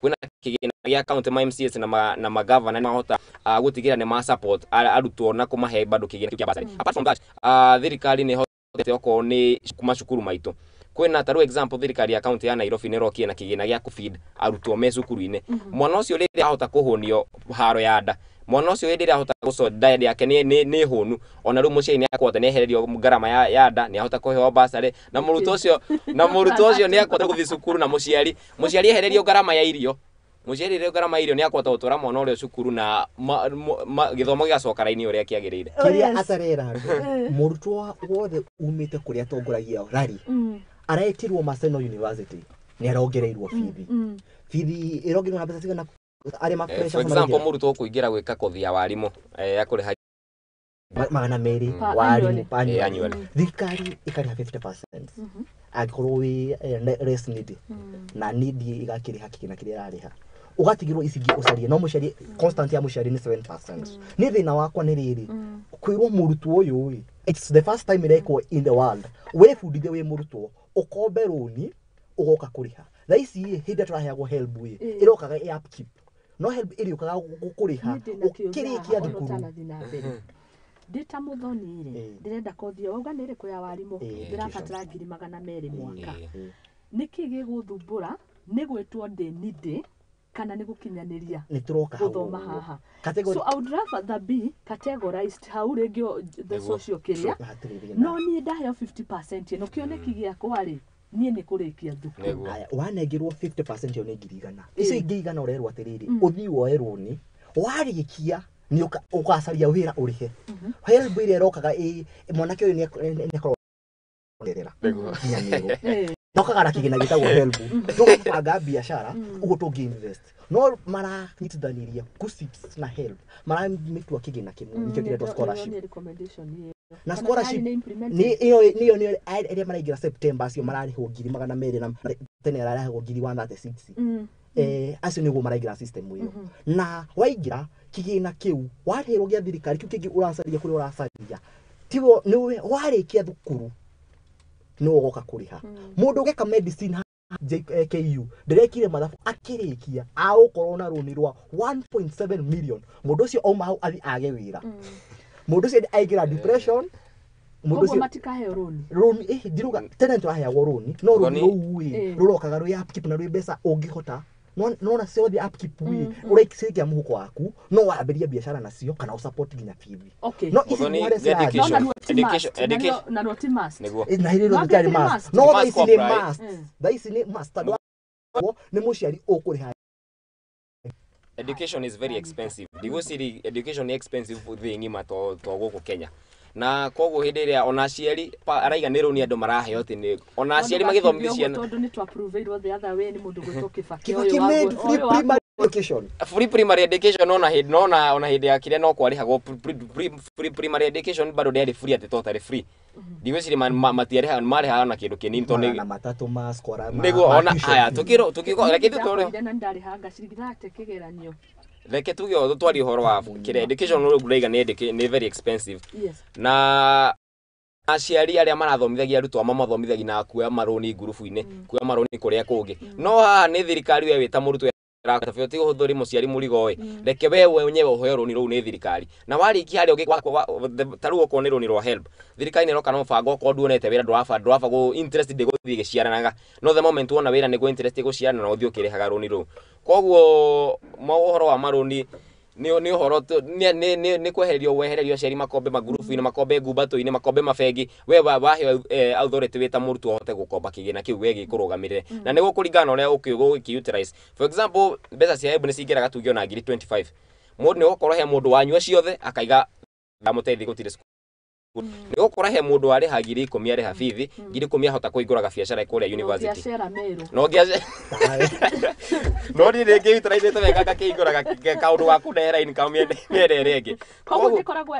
Kwĩna kĩgĩna gĩa county, ma MCAs na magavana nĩ mahota gũtigĩrĩra nĩ ma support arutwo na kũmahe bado kĩgĩna kĩu kĩa bursary. Apart from that, thirikari nĩ ĩhotete okorwo nĩ macukuru maitũ kwĩna ta rĩu example thirikari ya county ya Nairobi nĩ ĩrokire na kĩgĩna gĩa kũ-feed arutwo me cukuru-inĩ. Mwana ũcio rĩrĩa ahota kũhũnio haro ya nda, mwana ũcio hĩndĩ ĩrĩa ahota gũco diet yake nĩ hũnu, ona rĩu mũciari nĩ akũhota nĩ ehererio ngarama ya nda, nĩ ahota kũheo bursary na mũrutwo ũcio nĩ akũhota gũthiĩ cukuru na mũciari ehererio ngarama ya irio, mũciari ehererio ngarama ya irio nĩ akũhota gũtwara mwana ũrĩa cukuru na gĩthomo gĩgacoka raini ũrĩa kĩagĩrĩire. Kĩrĩa Yes. atarera andũ, mũrutwo wothe umĩte kũrĩa atongoragia rari aretirwo Maseno University nĩ arongereirwo bithi. Bithi ĩrongererwo na mbeca cigana arĩa ma For example, mũrutwo ũkũingĩra gwĩka kothi ya warimũ ya kũrĩha 200 Annually. warimũ Annually. Thirikari ĩkarĩha 50% angĩkorwo wĩ less needy, na needy ĩgakĩrĩha kĩgĩna kĩrĩa ĩrarĩha, ũgatigĩrwo ici ingĩ ũcarie, no mũciari constant ya mũciari nĩ 7%. Nĩ thĩna wakwa nĩ rĩrĩ kwĩrwo mũrutwo ũyũ ĩ it's the first time ĩrekwo in the world, wĩbundithie wĩ mũrutwo ũkombe rũni ũgoka kũrĩha. Thaa ici ĩ hĩndĩ ĩrĩa tũraheagwo HELB ĩ ĩrokaga ĩ upkeep, no HELB ĩrĩũkaga gũkũrĩha Niĩ ndĩna kĩũria ũkĩrĩkia haha ona thukuru. ũtanathiĩ na mbere. Ndĩ ta mũthoni rĩ, ndĩrenda kothi ĩyo wauga nĩ ĩrĩkũ ya warimũ, ndĩrabatara 200,000 mwaka. Nĩkĩ gĩgũthumbũra nĩ gwĩtwo ndĩ nindĩ kana nĩ gũkinyanĩria Nĩ tũroka hau gũthoma ũguo. haha? Category So I would rather be categorized hau rĩngĩ the Nĩguo. social kĩrĩa. Hatirĩ thĩna. No niĩ ndaheo 50% ĩno, kĩoneki gĩakwa rĩ, niĩ nĩ kũrĩkia thukuru. Nĩguo. Aya, wanengerwo 50% ĩyo nĩ 100,000. Icio ingĩ 100 ũrerwo atĩrĩrĩ, ũthiĩ woe rũni, warĩkia nĩ ũgacaria wĩra ũrĩhe. HELB ĩrĩa ĩrokaga ĩ mwanake ũyũ nĩ akorwo ngerera Nĩguo. nginya Meru. Mokaga na kĩgĩna gĩtagwo HELB, tũgabanga biacara ũguo tũngĩ invest, no maranyitithanirie KUCCPS na HELB, maramĩtua kĩgĩna kĩmwe, nĩkĩo kĩretwo scholarship. Nĩ recommendation ĩyo. Na Kana scholarship nĩ implemented? Nĩ ĩyo, nĩyo nĩyo arĩa maraingĩra September, acio mararĩhwo 200,000 na tene ararĩhagwo 136,000. Acio nĩguo maraingĩra system ĩyo, na waingĩra kĩgĩna kĩu warĩhĩrwo gĩa thirikari, kĩu kĩngĩ ũracaria kũrĩa ũracaria tiwo nĩwe warĩkia thukuru nĩwe ũgoka kũrĩha. Mũndũ ũgeka medicine JKU ndĩrekire mathabu akĩrĩkia agũkorwo na rũni rwa 1.7 million. Mũndũ ũcio auma hau athi age wĩra, mũndũ ũcio aingĩra depression, mũndũ Koguo ũcio matikaheo rũni? Rũni ndiruga tene tũraheagwo rũni, no rũni Rũni- rũu ĩ rũrokaga rwĩ upkeep na rwĩ mbeca ũngĩhota. Nona ciothe upkeep ĩ ũraiciria mũhuko waku, no wambĩrie biacara nacio kana ũsupport nginya bithi. No ici Mũthoni, harĩa cirathiĩ- education. No, na ruo ti must. Education. Na ruo ti must. Nĩguo. Na hĩndĩ ĩyo No, gũtiarĩ angĩkĩrĩ must. must. No Ti thaa must ici nĩ comply. must. Thaa ici nĩ must tondũ nĩ mũciari ũkũrĩha. Education is very expensive. Ndigwĩciria education nĩ expensive thĩ ng'ima to gũkũ Kenya, na koguo hĩndĩ ĩrĩa ona aciari araiga nĩ rũni andũ maraheo atĩ nĩ ona aciari magĩthomithia ciana. Tondũ nĩ twaproveirwo the other way nĩ mũndũ gwĩtwo Kibaki. Kibaki ũyũ made free ũyũ primary education. Free primary education, ona hĩndĩ nona ona hĩndĩ ya kĩrĩa no kwarĩhagwo free primary education, bado ndĩarĩ free atĩ totally free. Ndigwĩciria matiarĩhaga, marĩhaga na kĩndũ kĩnini tondũ 300 ma scholar nĩguo ma ona tuition haya fee. tũkĩrwo tũkĩgo reke tũtware Ndakorire na ndarĩhanga ciringi thate kĩgeranio. Reke tuge twarie ũhoro wa kĩrĩa education ũrĩa ũraiga nĩ nĩ very expensive. Na aciari arĩa marathomithagia arutwo amwe mamathomithagia na kuoya marũni ngurubu-inĩ, kuoya marũni kũrĩa kũngĩ, no haha nĩ thirikari. We wĩta mũrutwo ĩrakũbia ũhũthĩri mũciari mũrigo ĩ, reke we wenyewe ũheo rũni rũu nĩ thirikari, na warĩkia harĩa ta rĩu okorwo nĩ rũni rwa HELB, thirikari nĩ ĩroka na mũbango okorwo nduonete wĩra, ndũraba gũ interest ndĩgũthiĩ ĩgĩciaranaga, no the moment wona wĩra nĩguo interest ĩgũciarana na ũthiĩ ũkĩrĩhaga rũni rũu. Koguo ũhoro wa marũni nĩ ũhoro nĩ kwehererio wehererio aciari makombe mangurubu-inĩ, makombe ngumbato-inĩ, makombe mabengi. We waheo authority wĩ ta mũrutwo ũhote gũkomba kĩgĩna kĩu we gĩkũrũgamĩrĩre, na nĩ gũkũringana na ũrĩa ũgũkĩ utilize. For example, mbeca cia HELB nĩ cingĩraga tuge ona ngiri 25, mũndũ nĩ gũkorwo he mũndũ wanyua ciothe akaiga amũteithie gũtirĩ cukuru, nĩ gũkora he mũndũ warĩha 10,000, arĩha bithi 10,000, ahota kũhingũra gabiacara kũrĩa university. Ũngĩacera Meru. No ngĩace no niĩ rĩngĩ utilize wega ngakĩhingũra kaũndũ ga kũndehera income mĩena ĩrĩa ĩngĩ. Koguo ngĩkoragwo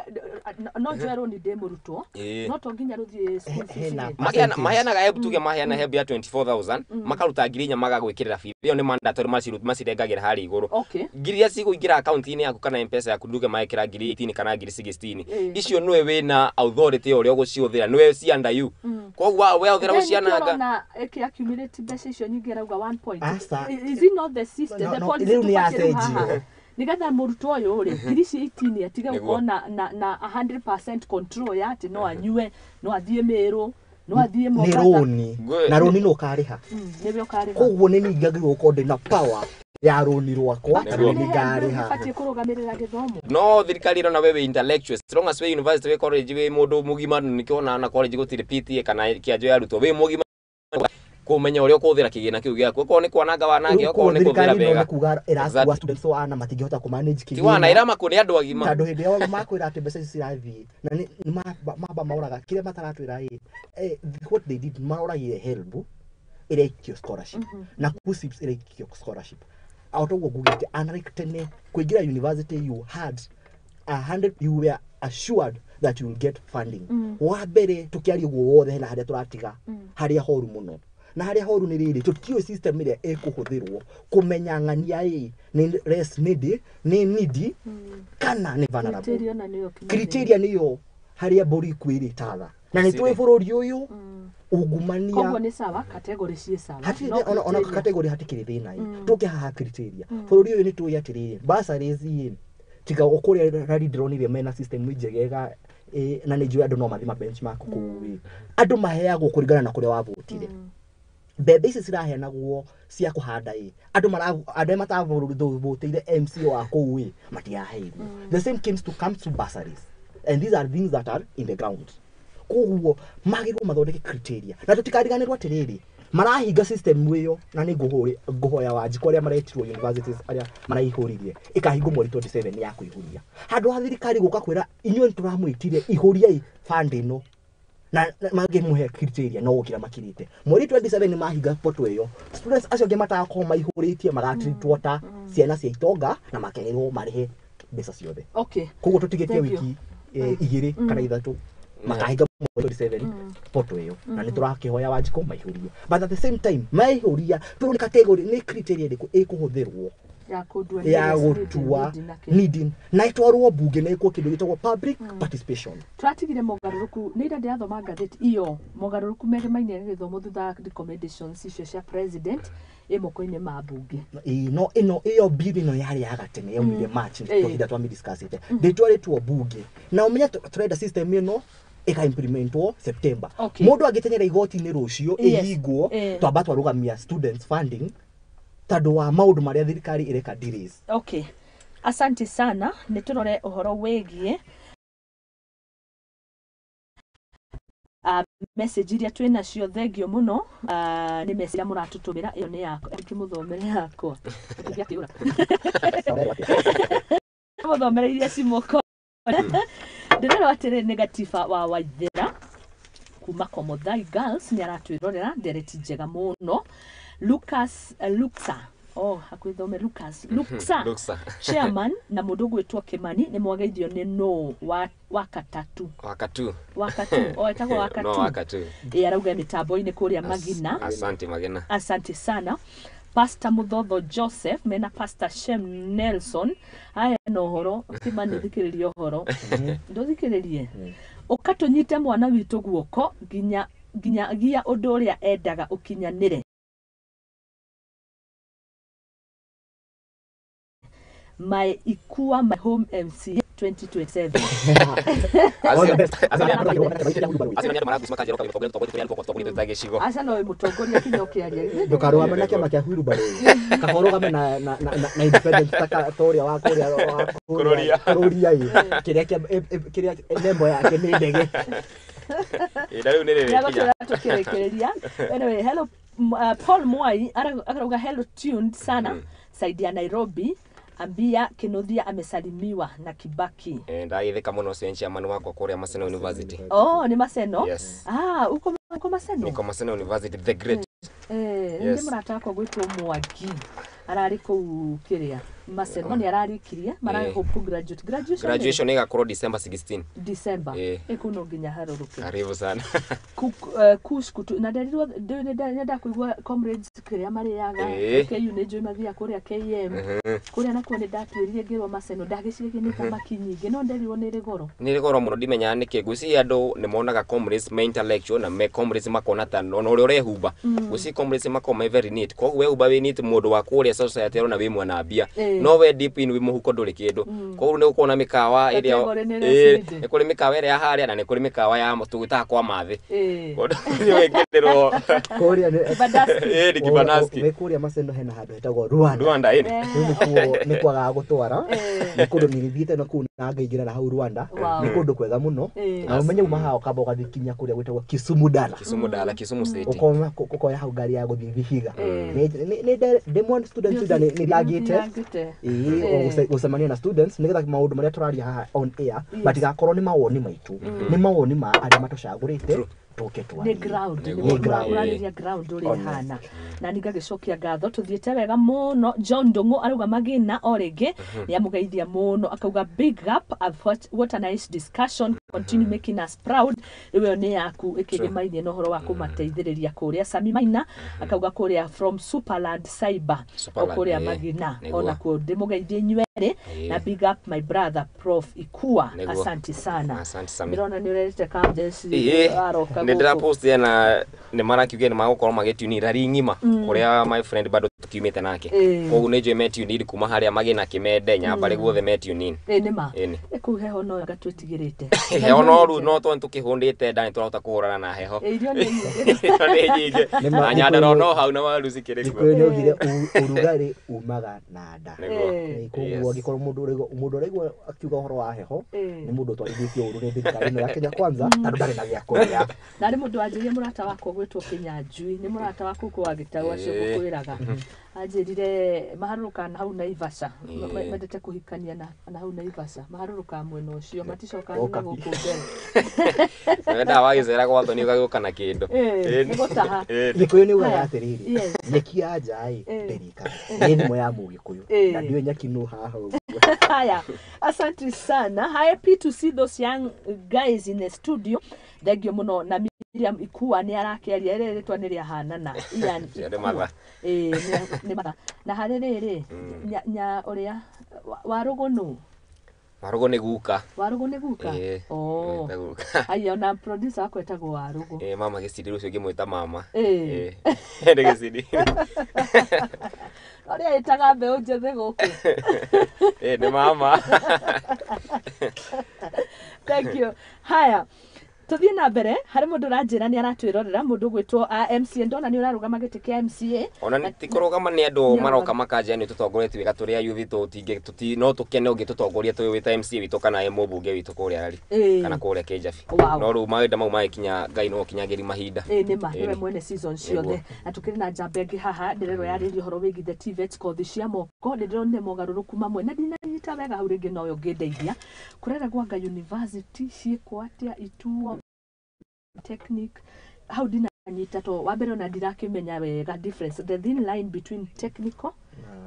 no njoe rũni ndĩ mũrutwo, no to nginya rũthiĩ school fees Hena rĩ. percentage. Maheanaga HELB, tuge maheana HELB ya 24,000, makaruta 4,000 magagwĩkĩrĩra bithi ĩyo nĩ mandatory, macirengagĩra harĩa igũrũ. Ngiri iria cigũingĩra akaunti-inĩ yaku kana mpesa yaku, nduge maekĩra ngiri 18 kana ngiri 16, icio nĩwe wĩna authority ya ũrĩa ũgũcihũthĩra, nĩwe ci under you. Koguo we ahũthĩra Then gũciananga. nĩkĩo ũrona ĩkĩ accumulate mbeca icio nyingĩ arauga 1 point. Aca. Is it not the system, No, the no, policy rĩu nĩ tũbatiĩ rĩu yacenjio. haha? Nĩgetha mũrutwo ũyũ rĩ, ngiri ici 18 atige Nĩguo. gũkorwo na 100% control ya atĩ no anyue, no athiĩ Mĩrũ, no athiĩ Nĩ Mombatha. rũni na rũni nĩ ũkarĩha. Nĩwe ũkarĩha. Koguo nĩ niĩ ngagĩrĩirwo gũkorwo ndĩna power ya rũni rwakwa But tondũ nĩ nĩ ngarĩha. ĩbatiĩ kũrũgamĩrĩra gĩthomo. No thirikari ĩrona we wĩ intellectual, as long as wĩ university, wĩ college, wĩ mũndũ mũgima. Nĩkĩo ona college gũtirĩ PTA kana kĩanjo ya arutwo. Wĩ mũgima kũmenya ũrĩa ũkũhũthĩra kĩgĩna kĩu gĩaku, okorwo nĩ kwananga wanange, okorwo nĩ kũhũthĩra thirikari ĩno wega. nĩ kuga ĩrakua students wana matingĩhota kũ manage Ti wana kĩgĩna. ĩramakuo nĩ andũ agima. Tondũ hĩndĩ ĩyo makwĩra atĩ mbeca ici cirathiĩ na nĩ mamba maroraga kĩrĩa mataratwĩra ĩ, what they did, maroragire HELB ĩraikio scholarship na KUCCPS ĩraikio scholarship. O toguo ngugĩte, unlike tene kũingĩra university you had a hundred, you were assured that you will get funding. Wa mbere tũkĩaria ũguo wothe, hena harĩa tũratiga harĩa horu mũno, na harĩa horu nĩ rĩrĩ, tũtiũĩ system ĩrĩa ĩkũhũthĩrwo kũmenya ng'ania ĩ nĩ less needy, nĩ needy kana nĩ vulnerable. Criteria ona nĩyo kinya. Criteria nĩyo harĩa mbũri kwĩrĩtatha, na nĩ tũĩ bũrũri ũyũ ungumania. Koguo nĩ sawa, category ciĩ sawa. Hatirĩ No ona criteria. Category hatikĩrĩ thĩna ĩ, tũke haha criteria. Bũrũri ũyũ nĩ tũĩ atĩrĩrĩ, bursaries ĩ tiga o kũrĩa rari ndĩronire mena system njegega ĩ, na nĩ njũĩ andũ no mathiĩ ma benchmark kũu ĩ, andũ maheagwo kũringana na kũrĩa wavotire. Mbembe ici ciraheanagwo cia kũhanda ĩ, andũ andũ arĩa matavotĩire MC wa kũu ĩ matiraheirwo. The same comes to bursaries, and these are things that are in the ground. Koguo magĩrĩirwo mathondeke criteria, na tũtikariganĩrwo atĩrĩrĩ, marahinga system ĩyo, na nĩ ngũhoya Wanjikũ arĩa maretirwo universities arĩa maraihũririe, ĩkahingwo mweri 27 ya kũihũria, handũ ha thirikari gũka kwĩra inyuĩ nĩ tũramwĩtire ihũriai fund ĩno. Na mangĩmũhe criteria no gũkira makirĩte. Mweri 27 nĩ mahinga portal ĩyo, students acio angĩ matagakorwo maihũrĩtie magatreatwo ta ciana cia itonga na makerwo marĩhe mbeca ciothe. Koguo tũtigĩtie Thank you. wiki 2 kana 3 makahinga mweri 27 portal ĩyo, na nĩ tũrakĩhoya Wanjikũ maihũrie, but at the same time maihũria tũrĩ nĩ category, nĩ criteria ĩrĩkũ ĩkũhũthĩrwo ya ya gũtua needing na ĩtwarwo mbunge na ĩkwo kĩndũ gĩtagwo public participation. Tũratigire mogarũrũku nĩ ira ndĩrathoma ngathĩti iyo, mogarũrũku megemainie na gĩthomo thutha wa recommendations icio cia president ĩ moko-inĩ ma mbunge. Ĩĩ, no ĩno ĩyo bill ĩno yarĩ ya gatene yaumire March, tũhinda twamĩdiscussĩte, ndĩtwarĩtwo mbunge na ũmenye tũrenda system ĩno ĩka-implementwo September. Mũndũ angĩteng'era igoti-inĩ rũciũ ĩhingwo, twamba twarũgamia students funding tondũ wa maũndũ marĩa thirikari ĩreka delays. Okay, asante sana. Nĩ tũrore ũhoro wĩgiĩ message iria twĩ nacio. Thengio mũno, nĩ message iria mũratũtũmĩra. Ĩyo nĩ yakwa, kĩmũthomere yakwa gĩakĩũra, mũthomere iria cimũko. Ndĩrerwo atĩrĩ, nĩ Gatiba wa Waithĩra kuma Komothai Girls, nĩ aratwĩrorera, ndereti njega mũno. Lucas Luxa, oh, hakuhĩ thome Lucas Luxa. Luxa. Chairman na mũndũ ũgwĩtwo Kimani nĩ mwageithio nĩ no wa wakatatu. Wakatu. Wakatu, o etagwo wakatu. No wakatu. Ĩ, arauga mĩtambo-inĩ kũrĩa Magina. Asante Magina. Asante sana. Pastor Muthotho Joseph mena Pastor Shem Nelson, aya na ũhoro Kimani, thikĩrĩria ũhoro, ndũthikĩrĩrie, ũkatũnyite mwana witũ guoko nginya nginyagia ũndũ ũrĩa endaga ũkinyanĩre. My Ikua, my home MC 2027. All the best. Acio nĩ andũ maragucima kanjero kamĩtongoria tũtongoria tũrĩa tũtongoria ta gĩcigo. Aca no mũtongoria kinya ũkĩaria. Ndũkarũgame na kĩama kĩa wheelbarrow, kaba ũrũgame na independent ta ũrĩa wa kũrĩa wa Kũrũria. Kũrũria, ĩ, kĩrĩa kĩrĩa nembo yake nĩ ndege. Ĩ, na rĩu nĩ rĩrĩkinya. Nĩgũtwĩra tũkĩrĩkĩrĩria. Anyway, hello, Paul Mwai arauga hello, tuned sana side ya Nairobi, ambia Kinuthia amesalimiwa na Kibaki. Ndagĩthĩka mũno, ũcio nĩ chairman wakwa kũrĩa Maseno University. Oh, nĩ Maseno. Yes. Ah, uko Maseno. Niko Maseno University, the great. Nĩ mũrata wakwa gwĩtwo Mwangi ararĩ kũu kĩrĩa Maseno nĩ ararĩkirie mara hope graduate graduation. Graduation ĩgakorwo December 16. December. Ĩ, kũu no nginya harũrũke. Karibu sana. Kush kutu na nderirwo ndenda kũigua comrades kĩrĩa marĩaga. KU nĩ njũĩ mathiaga kũrĩa KM kũrĩa nakuo nĩ ndatuĩrire ngĩrwo Maseno, ndagĩciragia nĩ thamaki nyingĩ, no nderirwo nĩ rĩ goro. Nĩ goro mũno, ndimenyaga nĩkĩ. Ngwĩciria andũ nĩ monaga comrades me intellectual na me comrades makona ta ona ũrĩa ũrehumba. Ngwĩciria comrades makoragwo me very neat, koguo wehumba wĩ neat, mũndũ wa kũrĩa society arona wĩ mwana mbia, no we deep in wĩ mũhuko ndũrĩ kĩndũ. Koguo nĩ gũkorwo na mĩkawa ĩrĩa Category nĩ ĩrĩa cirĩ. Nĩ kũrĩ mĩkawa ĩrĩa ya harĩa na nĩ kũrĩ mĩkawa ya tũgĩtaga kwa mathĩ. Kũndũ wĩkĩrĩrwo. Kũrĩa nĩ Kibandasti. Ĩ, nĩ kibanaski. Wĩ kũrĩa Maseno hena handũ hetagwo Rwanda. Rwanda ĩni. Rĩu nĩkuo nĩ kwagaga gũtwara, nĩ kũndũ nĩthiĩte na kũu na ngaingĩra na hau Rwanda. Nĩ kũndũ kwega mũno. Na ũmenye uma haha ũkamba ũgathiĩ kinya kũrĩa gwĩtagwo Kisumu Dala. Kisumu Dala, Kisumu City. Ũkona ũkoya hau ngari ya gũthiĩ Vihiga. Nĩ ndĩ student leader, nĩ ndagĩte Nĩthangĩte. ĩĩ, o gũcemania na students nĩgetha maũndũ marĩa tũraria haha on air matigakorwo nĩ mawoni maitũ, nĩ mawoni ma arĩa matũcagũrĩte tũke Nĩ twarie. ground. Nĩguo. Nĩ Nĩ ground. ũrarĩria ground ũrĩa ĩhana na ningagĩcokia ngatho, tũthiĩte wega mũno. John Ndũng'ũ arauga Magina o rĩngĩ nĩ amũgeithia mũno, akauga big up, what a nice discussion, continue making us proud. Rĩu ĩyo nĩ yaku ĩkĩgĩmainie na ũhoro wa kũmateithĩrĩria kũrĩa. Sami Maina akauga kũrĩa from Superland Cyber o Superland, kũrĩa Magina. Nĩguo. Onakuo ndĩmũgeithie inyuerĩ na big up my brother Prof Ikua. Nĩguo. Asante sana. Asante Sami. Ndĩrona nĩ ũrerete kamjeci aroka nä gũkũ. ndä rapost na nä marakiugia nä magåkorwo magä rari ng'ima kũrĩa my friend bado tũkiumĩte nake. Koguo nä njũĩ metune in kuma harĩa magĩna kĩmende nyambarĩ guothe metune in. Ĩ, nĩ ma. Ĩni. Ĩ, kũu heho no anga twĩtigĩrĩte. Heho no rĩu no tondũ tũkĩhũndĩte nda nĩ tũrahota kũhũrana na heho. Ĩ, irio nĩ nyingĩ. Irio nĩ nyingĩ. Nĩ ma- Na Nyandarua no hau na waru cikĩrĩ kuo. Gĩkũyũ nĩ augire ũrugarĩ umaga na nda. Nĩguo. Koguo angĩkorwo mũndũ ũraigua akiuga ũhoro wa heho nĩ mũndũ ũtwarithĩtio ũru nĩ thirikari ĩno ya Kenya Kwanza tondũ ndarĩ na gĩa kũrĩa. Na rĩ mũndũ wanjĩrire, mũrata wakwa gwĩtwo Kĩnyanjui, nĩ mũrata waku kũ wa gĩtaũ acio ngũkwĩraga, anjĩrire maharũrũkaga na hau Naivasha. Mendete kũhikania na hau Naivasha, maharũrũkaga mwena ũcio, maticokaga nginya Okapi. gũkũ. mbere. Wendaga wagĩcera gwa thoni ũgagĩũka na kĩndũ. Ĩĩ, nĩ gũtaha. Gĩkũyũ nĩ ugaga Haya. atĩrĩrĩ, Yes. nyeki ya nja ĩ Eh. ndĩrĩkaga. Nĩ thimo ya Mũgĩkũyũ. Eh. Na ndiũĩ nyeki nũ haha ũguo. Haya, asante sana. Happy to see those young guys in the studio. Thank you muno. Na Miriam Ikua nĩ arakĩaria, rĩrĩ rĩtwa nĩ rĩahanana. Ian Cio nĩ Ikua. matha. Ĩĩ, nĩ matha. Na harĩ rĩrĩ, nya ũrĩa Warũgũ nũ? Warũgũ nĩ guka. Warũgũ nĩ guka? Ĩĩ, Oh. nĩ guka. Aya, ona producer wakwa etagwo Warũgũ. Ĩĩ, mama gĩcindi rũciũ ngĩmwĩta mama. Ĩĩ. Ĩĩ, nĩ gĩcindi. Ũrĩa ĩtaga mbeũ njĩthĩ gũkũ. Ĩĩ, nĩ mama. Thank you. Haya, tuthiĩ na mbere. Harĩ mũndũ ũranjĩra nĩ aratwĩrorera, mũndũ ũgwĩtwo MCA. Ndona nĩ ũrarũgama gĩtĩ kĩa MCA. Ona nĩ ti kũrũgama, nĩ andũ maroka makanjia nĩ tũtongoretie wega tũrĩ a youth, tũtingĩ no tũkene ũngĩtũtongoria tũrĩ wĩ ta MCA witũ kana mũmbunge witũ kũrĩa Rari Ĩĩ. kana kũrĩa Kĩnjabi. Wow. No rĩu mahinda mau magĩkinya, Ngai no ũkinyagĩria mahinda. Ĩĩ, nĩ ma Ĩĩ, nĩwe nĩ. mwene season ciothe. Na tũkĩrĩ na njamba ĩngĩ haha ndĩrerwo yarĩria ũhoro wĩgiĩ the TVET, kothi cia moko. Nĩ ndĩronire mogarũrũku mamwe na ndinanyita wega hau, rĩngĩ nowe ũngĩndeithia. Kũrera gwanga university ciĩkwo atĩa, ituo technique, hau ndinanyita to wa mbere ona ndirakĩmenya wega difference, the thin line between technical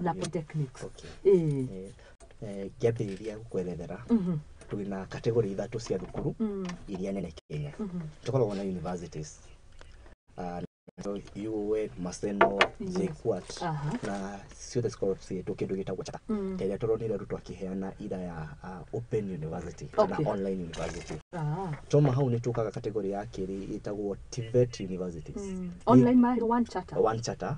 na polytechnics. Okay. Ĩĩ. Ngĩambĩrĩria gũkwerethera, twĩna category ithatũ cia thukuru iria nene Kenya. Tũkoragwo na universities, UoN, Maseno, JKUAT, na ciothe cikoragwo ciĩtwo kĩndũ gĩtagwo charter, ta ĩrĩa tũronire Ruto akĩheana ira ya open university kana online university. Toma hau nĩ tũkaga category ya kerĩ ĩtagwo TVET universities. Online ma one charter. One charter.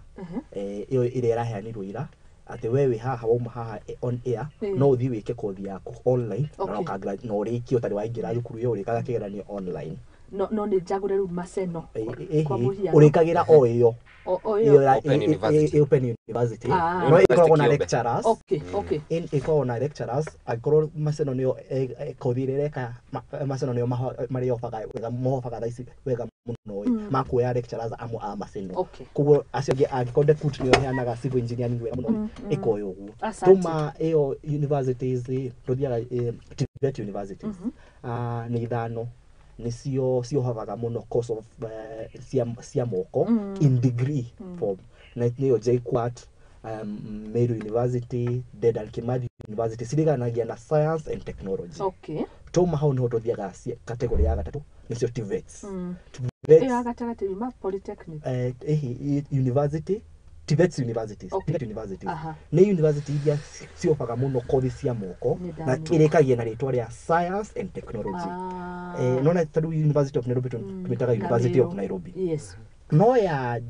Ĩyo ĩrĩa ĩraheanirwo ira, atĩ we wĩ haha, wauma haha, on air, no ũthiĩ wĩke kothi yaku online na na ũrĩkie ũtarĩ waingĩra thukuru ĩyo, ũrĩkaga kĩgeranio online. No nĩ njagũre rĩu Maseno kwa mũhiano? Ũrĩkagĩra o ĩyo. O Ĩyo ĩyo. Open university. Open university. Ah. No ĩkoragwo na University kĩũmbe. lecturers. Ĩkoragwo na lecturers. Angĩkorwo Maseno nĩyo kothi ĩrĩa ĩreka Maseno nĩyo marĩobaga wega, mobaga thaa ici wega mũno ĩ, makuoya lecturers amwe a Maseno. Koguo acio angĩ, angĩkorwo Dekut nĩyo ĩheanaga civil engineering wega mũno, ĩkoya ũguo. Asante. Tuma ĩyo universities ĩ, tũthiaga TVET universities. Nĩ ithano nĩcio ciohaga mũno course of cia moko in degree form, na nĩyo JKUAT, Meru University, Dedan Kimathi University, ciriganagia na science and technology. Tuma hau niho tũthiaga category ya gatatũ, nĩcio TVETs. Ĩyo ya gatagatĩ yuma polytechnic? Ĩhi university, TVET universities. TVET universities nĩ university iria ciobaga mũno kothi cia moko Nĩ na ndamenya. ĩrĩkagia na rĩtwa rĩa science and technology. Nona tarĩu University of Nairobi tũmĩtaga Na University of Meru. Nairobi. No ya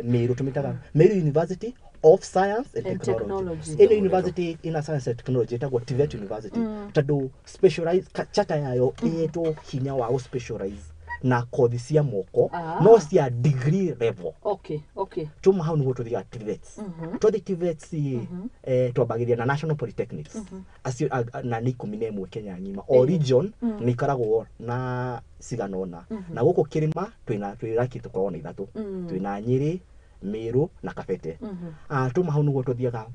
Meru tũmĩtaga Meru University of Science and And Technology. Technology. Ĩno university ina science and technology ĩtagwo TVET University tondũ specialize charter yayo ĩhetwo hinya wa gũ specialize na kothi cia moko no cia degree level. Tuma hau nĩguo tũthiaga TVETs. Twathiĩ TVETs ĩ, twambagĩrĩria na national polytechnics acio na nĩ 11 Kenya ng'ima. O region nĩ ikoragwo na cigana ũna, na gũkũ kĩrĩma twĩna, twĩ lucky tũkoragwo na ithatũ. Twĩna Nyĩrĩ, Meru na Kabete. Tuma hau nĩguo tũthiaga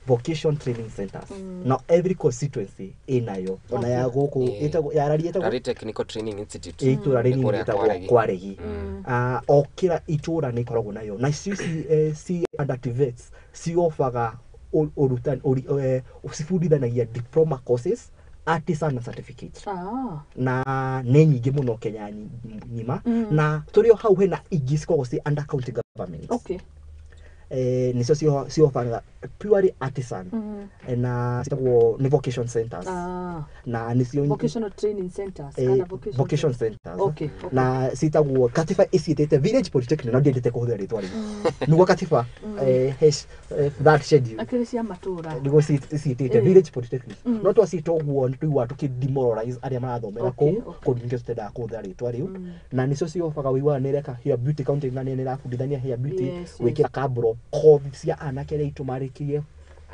vocation training centers, na every constituency ĩnayo, ona ya gũkũ ĩtagwo ya Rari ĩtagwo Rari Technical Training Institute. Itũra Nĩ rĩnini kũrĩa rĩtagwo Kwaregi. Kwaregi. O kĩra itũra nĩ ikoragwo nayo, na icio ici ci under TVETs ciobaga ũrutani cibundithanagia diploma courses, artisan na certificate. Na nĩ nyingĩ mũno Kenya ng'ima. Na tũrĩ o hau hena ingĩ cikoragwo ci under county governments. Nĩcio ciobaga purely artisan, na citagwo nĩ vocation centers. Na nĩcio Vocational training centers kana vocation vocation centers. Na citagwo, katiba ĩciĩtĩte village polytechnic, na ndiendete kũhũthĩra rĩtwa rĩu nĩguo katiba H, that schedule. Akĩrĩ cia matũra. Nĩguo ciĩtĩte village polytechnic, no twaciĩta ũguo nĩ tũiguaga tũkĩ demoralize arĩa marathomera kũu. Kũndũ nĩkĩo tũtendaga kũhũthĩra rĩtwa rĩu. Na nĩcio ciobaga wĩiguaga nĩ ĩreka hair beauty county na nĩ ĩrabundithania hair beauty, gwĩkĩra kambro, kothi cia anake arĩa aitũ marĩkirie,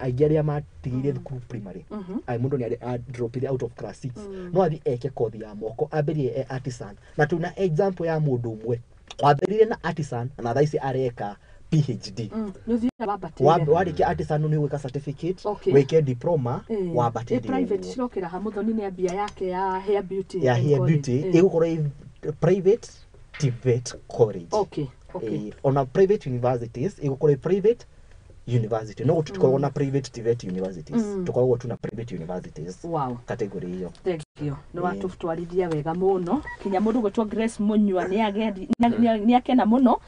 aingĩ arĩa matigire thukuru primary. Ai mũndũ nĩ dropire out of class 6, no athiĩ eke kothi ya moko, ambĩrĩrie e artisan. Na tuna example ya mũndũ ũmwe wambĩrĩrie na artisan na thaa ici areka PhD. Nĩ ũthiaga wambatĩire. Warĩkia artisan nĩ ũgwĩka certificate, Okay. wĩke diploma, Ĩ wambatĩire private ũguo. cirokĩra ha Muthoni nĩ ambia yake ya hair beauty Ya and hair college. beauty ĩgũkorwo ĩ private TVET college. Okay, okay. Ona private universities ĩgũkorwo ĩ private university, no tũtikoragwo na private TVET universities, tũkoragwo tu na private universities Wow. category ĩyo. Thank you, nĩ watũtwarithia wega mũno. Kinya mũndũ gwĩtwo Grace Mũnyua nĩ akena mũno,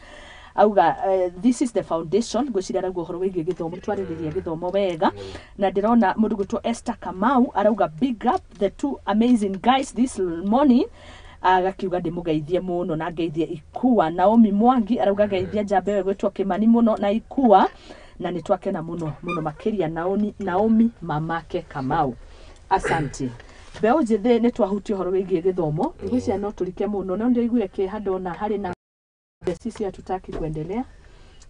auga this is the foundation. Ngwĩciria arauga ũhoro wĩgiĩ gĩthomo, twarĩrĩria gĩthomo wega. Na ndĩrona mũndũ gwĩtwo Esther Kamau arauga, "Big up the two amazing guys this morning." Agakiuga ndĩmũgeithie mũno na ngeithie Ikua. Naomi Mwangi arauga, "Geithia njamba ĩyo ĩgwĩtwo Kĩmani mũno na Ikua." Na nĩ twakena mũno mũno makĩria, Naomi, Naomi mamake Kamau, asante. Mbeũ njĩthĩ, nĩ twahutia ũhoro wĩgiĩ gĩthomo. Ngwĩciria no tũrike mũno, no ndĩraiguire kĩeha ndona harĩ na sisi hatutaki kuendelea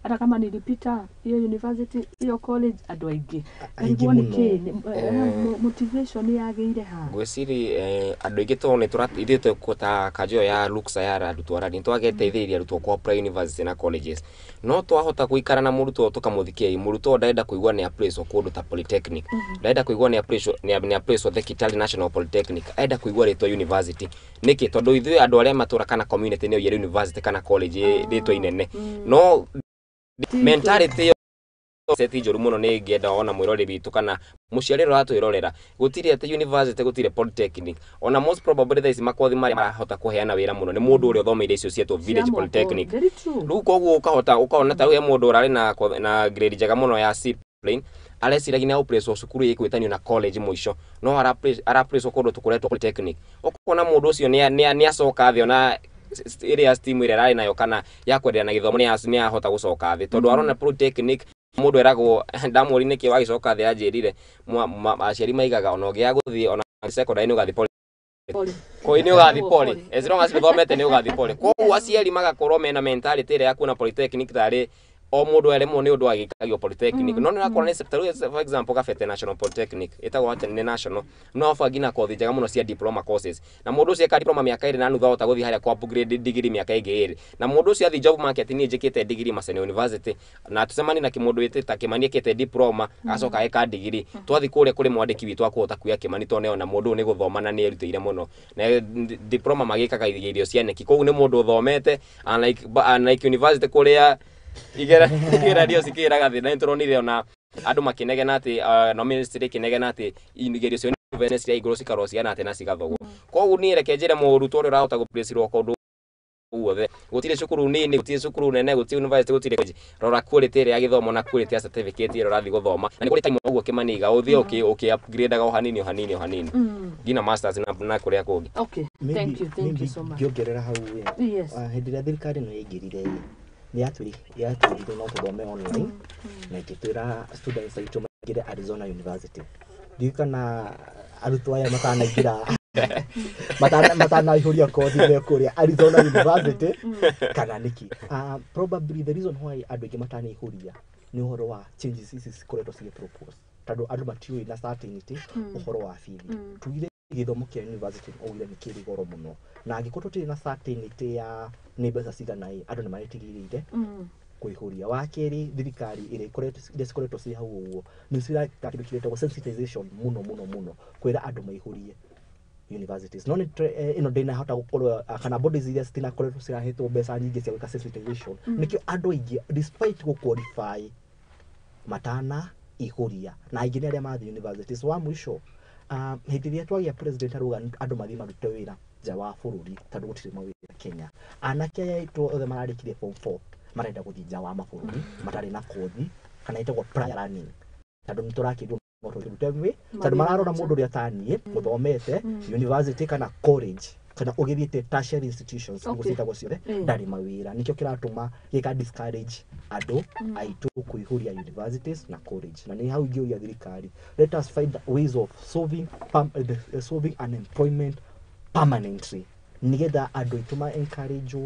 hata kama nilipita hiyo university, hiyo college. Andũ aingĩ Aingĩ ngarigwo nĩ mũno. kĩ motivation yagĩire ha. Ngwĩciri andũ aingĩ tondũ nĩ ithuĩ ta kanjũ ĩyo ya Luxa ya arutwo arani nĩ twageteithĩrĩria arutwo kwa apply university na colleges, no twahota gũikara na mũrutwo tũkamũthikĩrĩria. Mũrutwo ndarenda kũigua nĩ aplacewo kũndũ ta polytechnic, ndarenda kũigua nĩ aplacewo the Kitale National Polytechnic, arenda kũigua rĩtwa university. Nĩkĩ? Tondũ ithuĩ andũ arĩa matũra kana community nĩ oigire university kana college rĩtwa inene, no mentality ĩyo seti njũru mũno. Nĩ ingĩenda ona mwĩroreri witũ kana mũciari ũrĩa ũratwĩrorera, gũtirĩ atĩ university, gũtirĩ polytechnic. Ona most probably thaa ici makothi marĩa marahota kũheana wĩra mũno nĩ mũndũ ũrĩa ũthomeire icio cietwo village Cia moko. polytechnic. Very true. Rĩu koguo ũkahota ũkona ta rĩu he mũndũ ũrarĩ na grade njega mũno ya C plain, areciragia nĩ agũplacewo cukuru ĩgwĩtanio na college, mũico no araplacewo kũndũ tũkoretwo polytechnic. Ũkona mũndũ ũcio nĩ acoka thĩ, ona ĩrĩa steam ĩrĩa ararĩ nayo kana ya kwenderea na gĩthomo nĩ yahota gũcoka thĩ, tondũ arona polytechnic. Mũndũ eragwo, ndamũri nĩkĩ wagĩcoka thĩ, anjĩrire aciari maigaga ona ũngĩaga gũthiĩ ona secondary nĩ ũgathiĩ poly. Poly. Koi nĩ ũgathiĩ Oh, poly. poly. As long as ũthomete nĩ ũgathiĩ poly. Koguo aciari magakorwo mena mentality ĩrĩa ya kuona polytechnic tarĩ o mũndũ aremwo nĩ ũndũ agĩkagio polytechnic. No nĩ ũrakora nĩ ta rĩu, for example, Kabete National Polytechnic ĩtagwo atĩ nĩ national, no offer nginya kothi njega mũno cia diploma courses, na mũndũ ũcio eka diploma mĩaka 2.5, ahota gũthiĩ harĩa kwa upgrade degree mĩaka ĩngĩ 2. Na mũndũ ũcio athiĩ job market, niĩ njĩkĩte degree Maseno University na tũcemanie na kĩmũndũ wĩtĩta Kĩmani ekĩte diploma agacoka eka degree, twathiĩ kũrĩa kũrĩ mwandĩki witũ akũhota kuoya Kĩmani tondũ nĩona mũndũ ũyũ nĩ gũthoma na nĩ erutĩire mũno na diploma magĩkaga igerio cia neki, koguo nĩ mũndũ ũthomete, unlike university kũrĩa igeranio cikĩraga thĩ. Na nĩtũronire ona andũ makĩnegena atĩ no ministry ĩkĩnegena atĩ igerio cia university ciraigũrwo cikarwo cigana atĩ na cigathogwo. Koguo niĩ reke njĩre mũrutwo ũrĩa ũrahota gũplaceirwo kũndũ guothe, gũtirĩ cukuru nini, gũtirĩ cukuru nene, gũtirĩ university, gũtirĩ college, rora quality ĩrĩa ya gĩthomo na quality ya certificate ĩrĩa ũrathiĩ gũthoma, na nĩ kũrĩ time ũguo kĩmaniga ũthiĩ ũkĩ upgrade-aga o hanini o hanini o hanini nginya masters na kũrĩa kũngĩ. Okay, thank you, thank you so much. Ngĩongerera hau ĩ, Yes. hĩndĩ ĩrĩa thirikari ĩno yaingĩrire ĩ, nĩ yatwĩrire no tũthome online na ĩgĩtwĩra students aitũ maingĩre Arizona University. Ndiũĩ kana arutwo aya matanaingĩra matanaihũria kothi me kũrĩa Arizona University kana nĩkĩ. Probably the reason why andũ aingĩ matanaihũria nĩ ũhoro wa changes ici cikoretwo cigĩ propose, tondũ andũ matiũĩ na certainty ũhoro wa bithi. Tugire gĩthomo kĩa university augire nĩ kĩrĩ goro mũno, na angĩkorwo tũtirĩ na certainty ya nĩ mbeca cigana ĩ, andũ nĩ maretigĩrĩire kũihũria. Wa kerĩ, thirikari ĩrĩa ikoretwo iria cikoretwo ciĩ hau ũguo nĩ cireka kĩndũ kĩretagwo sensitization mũno mũno mũno kwĩra andũ maihũrie universities, no nĩ ĩno ndĩnahota gũkorwo kana bodies iria citinakoretwo cirahetwo mbeca nyingĩ cia gwĩka sensitization, nĩkĩo andũ aingĩ despite gũ qualify matana ihũria, na aingĩ nĩ arĩa mathiĩ universities. Wa mũico, hĩndĩ ĩrĩa twagĩa president arauga andũ mathiĩ marute wĩra nja wa bũrũri tondũ gũtirĩ mawĩra Kenya, anake aya aitũ othe mararĩkirie form 4 marenda gũthiĩ nja wa mabũrũri matarĩ na kothi kana ĩtagwo prior learning, tondũ nĩ tũrakĩrwo no tũrute wĩ tondũ mararora mũndũ ũrĩa taniĩ ũthomete university kana college kana ũgĩthiĩte tertiary institutions nĩguo ciĩtagwo ciothe, ndarĩ mawĩra. Nĩkĩo kĩratũma gĩka discourage andũ aitũ kũihũria universities na college. Na nĩ hau ingĩũria thirikari, let us find ways of solving unemployment permanently, nĩgetha andũ aitũ ma encourage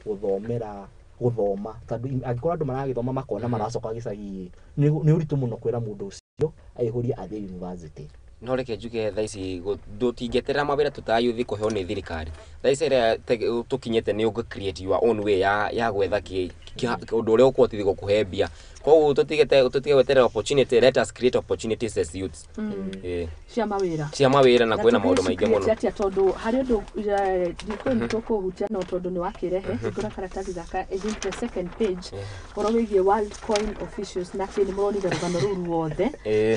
gũthomera gũthoma, tondũ angĩkorwo andũ maragĩthoma makona maracoka gĩcagi, nĩ ũritũ mũno kwĩra mũndũ ũcio aihũrie athiĩ university. No reke njuge thaa ici tũtingĩeterera mawĩra tũtayuthi kũheo nĩ thirikari. Thaa ici ĩrĩa tũkinyĩte nĩ ũgũ create your own way ya gwetha ũndũ ũrĩa ũkũhotithia gũkũhe mbia. Koguo tũtige gweterera opportunity, let us create opportunities as youths. Cia mawĩra. Cia mawĩra, na kwĩna maũndũ maingĩ mũno. Atĩa, tondũ harĩ ũndũ ndikũĩ nĩ tũkũhutia, no tondũ nĩ wakĩrehe, hingũra karatathi gaka, I think the second page, ũhoro wĩgiĩ Worldcoin officials na kĩ. Nĩ mũronire rũgano rũu ruothe?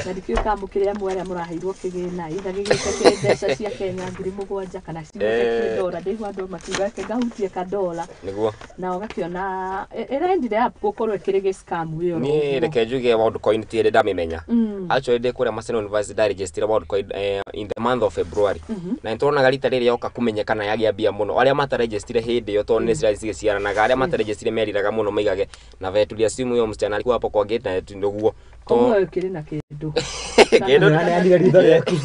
Na ndikĩũĩ kana mũkĩrĩ amwe arĩa mũraheirwo kĩgĩna, either gĩgĩte kĩrĩ mbeca cia Kenya 7,000 kana cigĩte kĩ ndora. Ndaigua andũ makiuga reke ngahutie kandola. Nĩguo. Na ũgakĩona ĩrendire up gũkorwo ĩkĩrĩ gĩ-scam ĩyo oro Niĩ ũguo. Reke njuge Worldcoin ti ĩrĩ ndamĩmenya. Actually, ndĩ kũrĩa Maseno University ndaregistire Worldcoin in the month of February, na nĩtũronaga rita rĩrĩ yoka kũmenyekana yagĩa mbia mũno. Arĩa mataregistire hĩndĩ ĩyo, tondũ nĩ cirathiĩ cigĩciaranaga, arĩa mataregistire meriraga mũno maigage na vetulia simu hiyo msichana alikuwa hapo kwa gate na nĩguo. Koguo ĩkĩrĩ na kĩndũ. Kĩndũ. Nĩaneanire ritho rĩaku.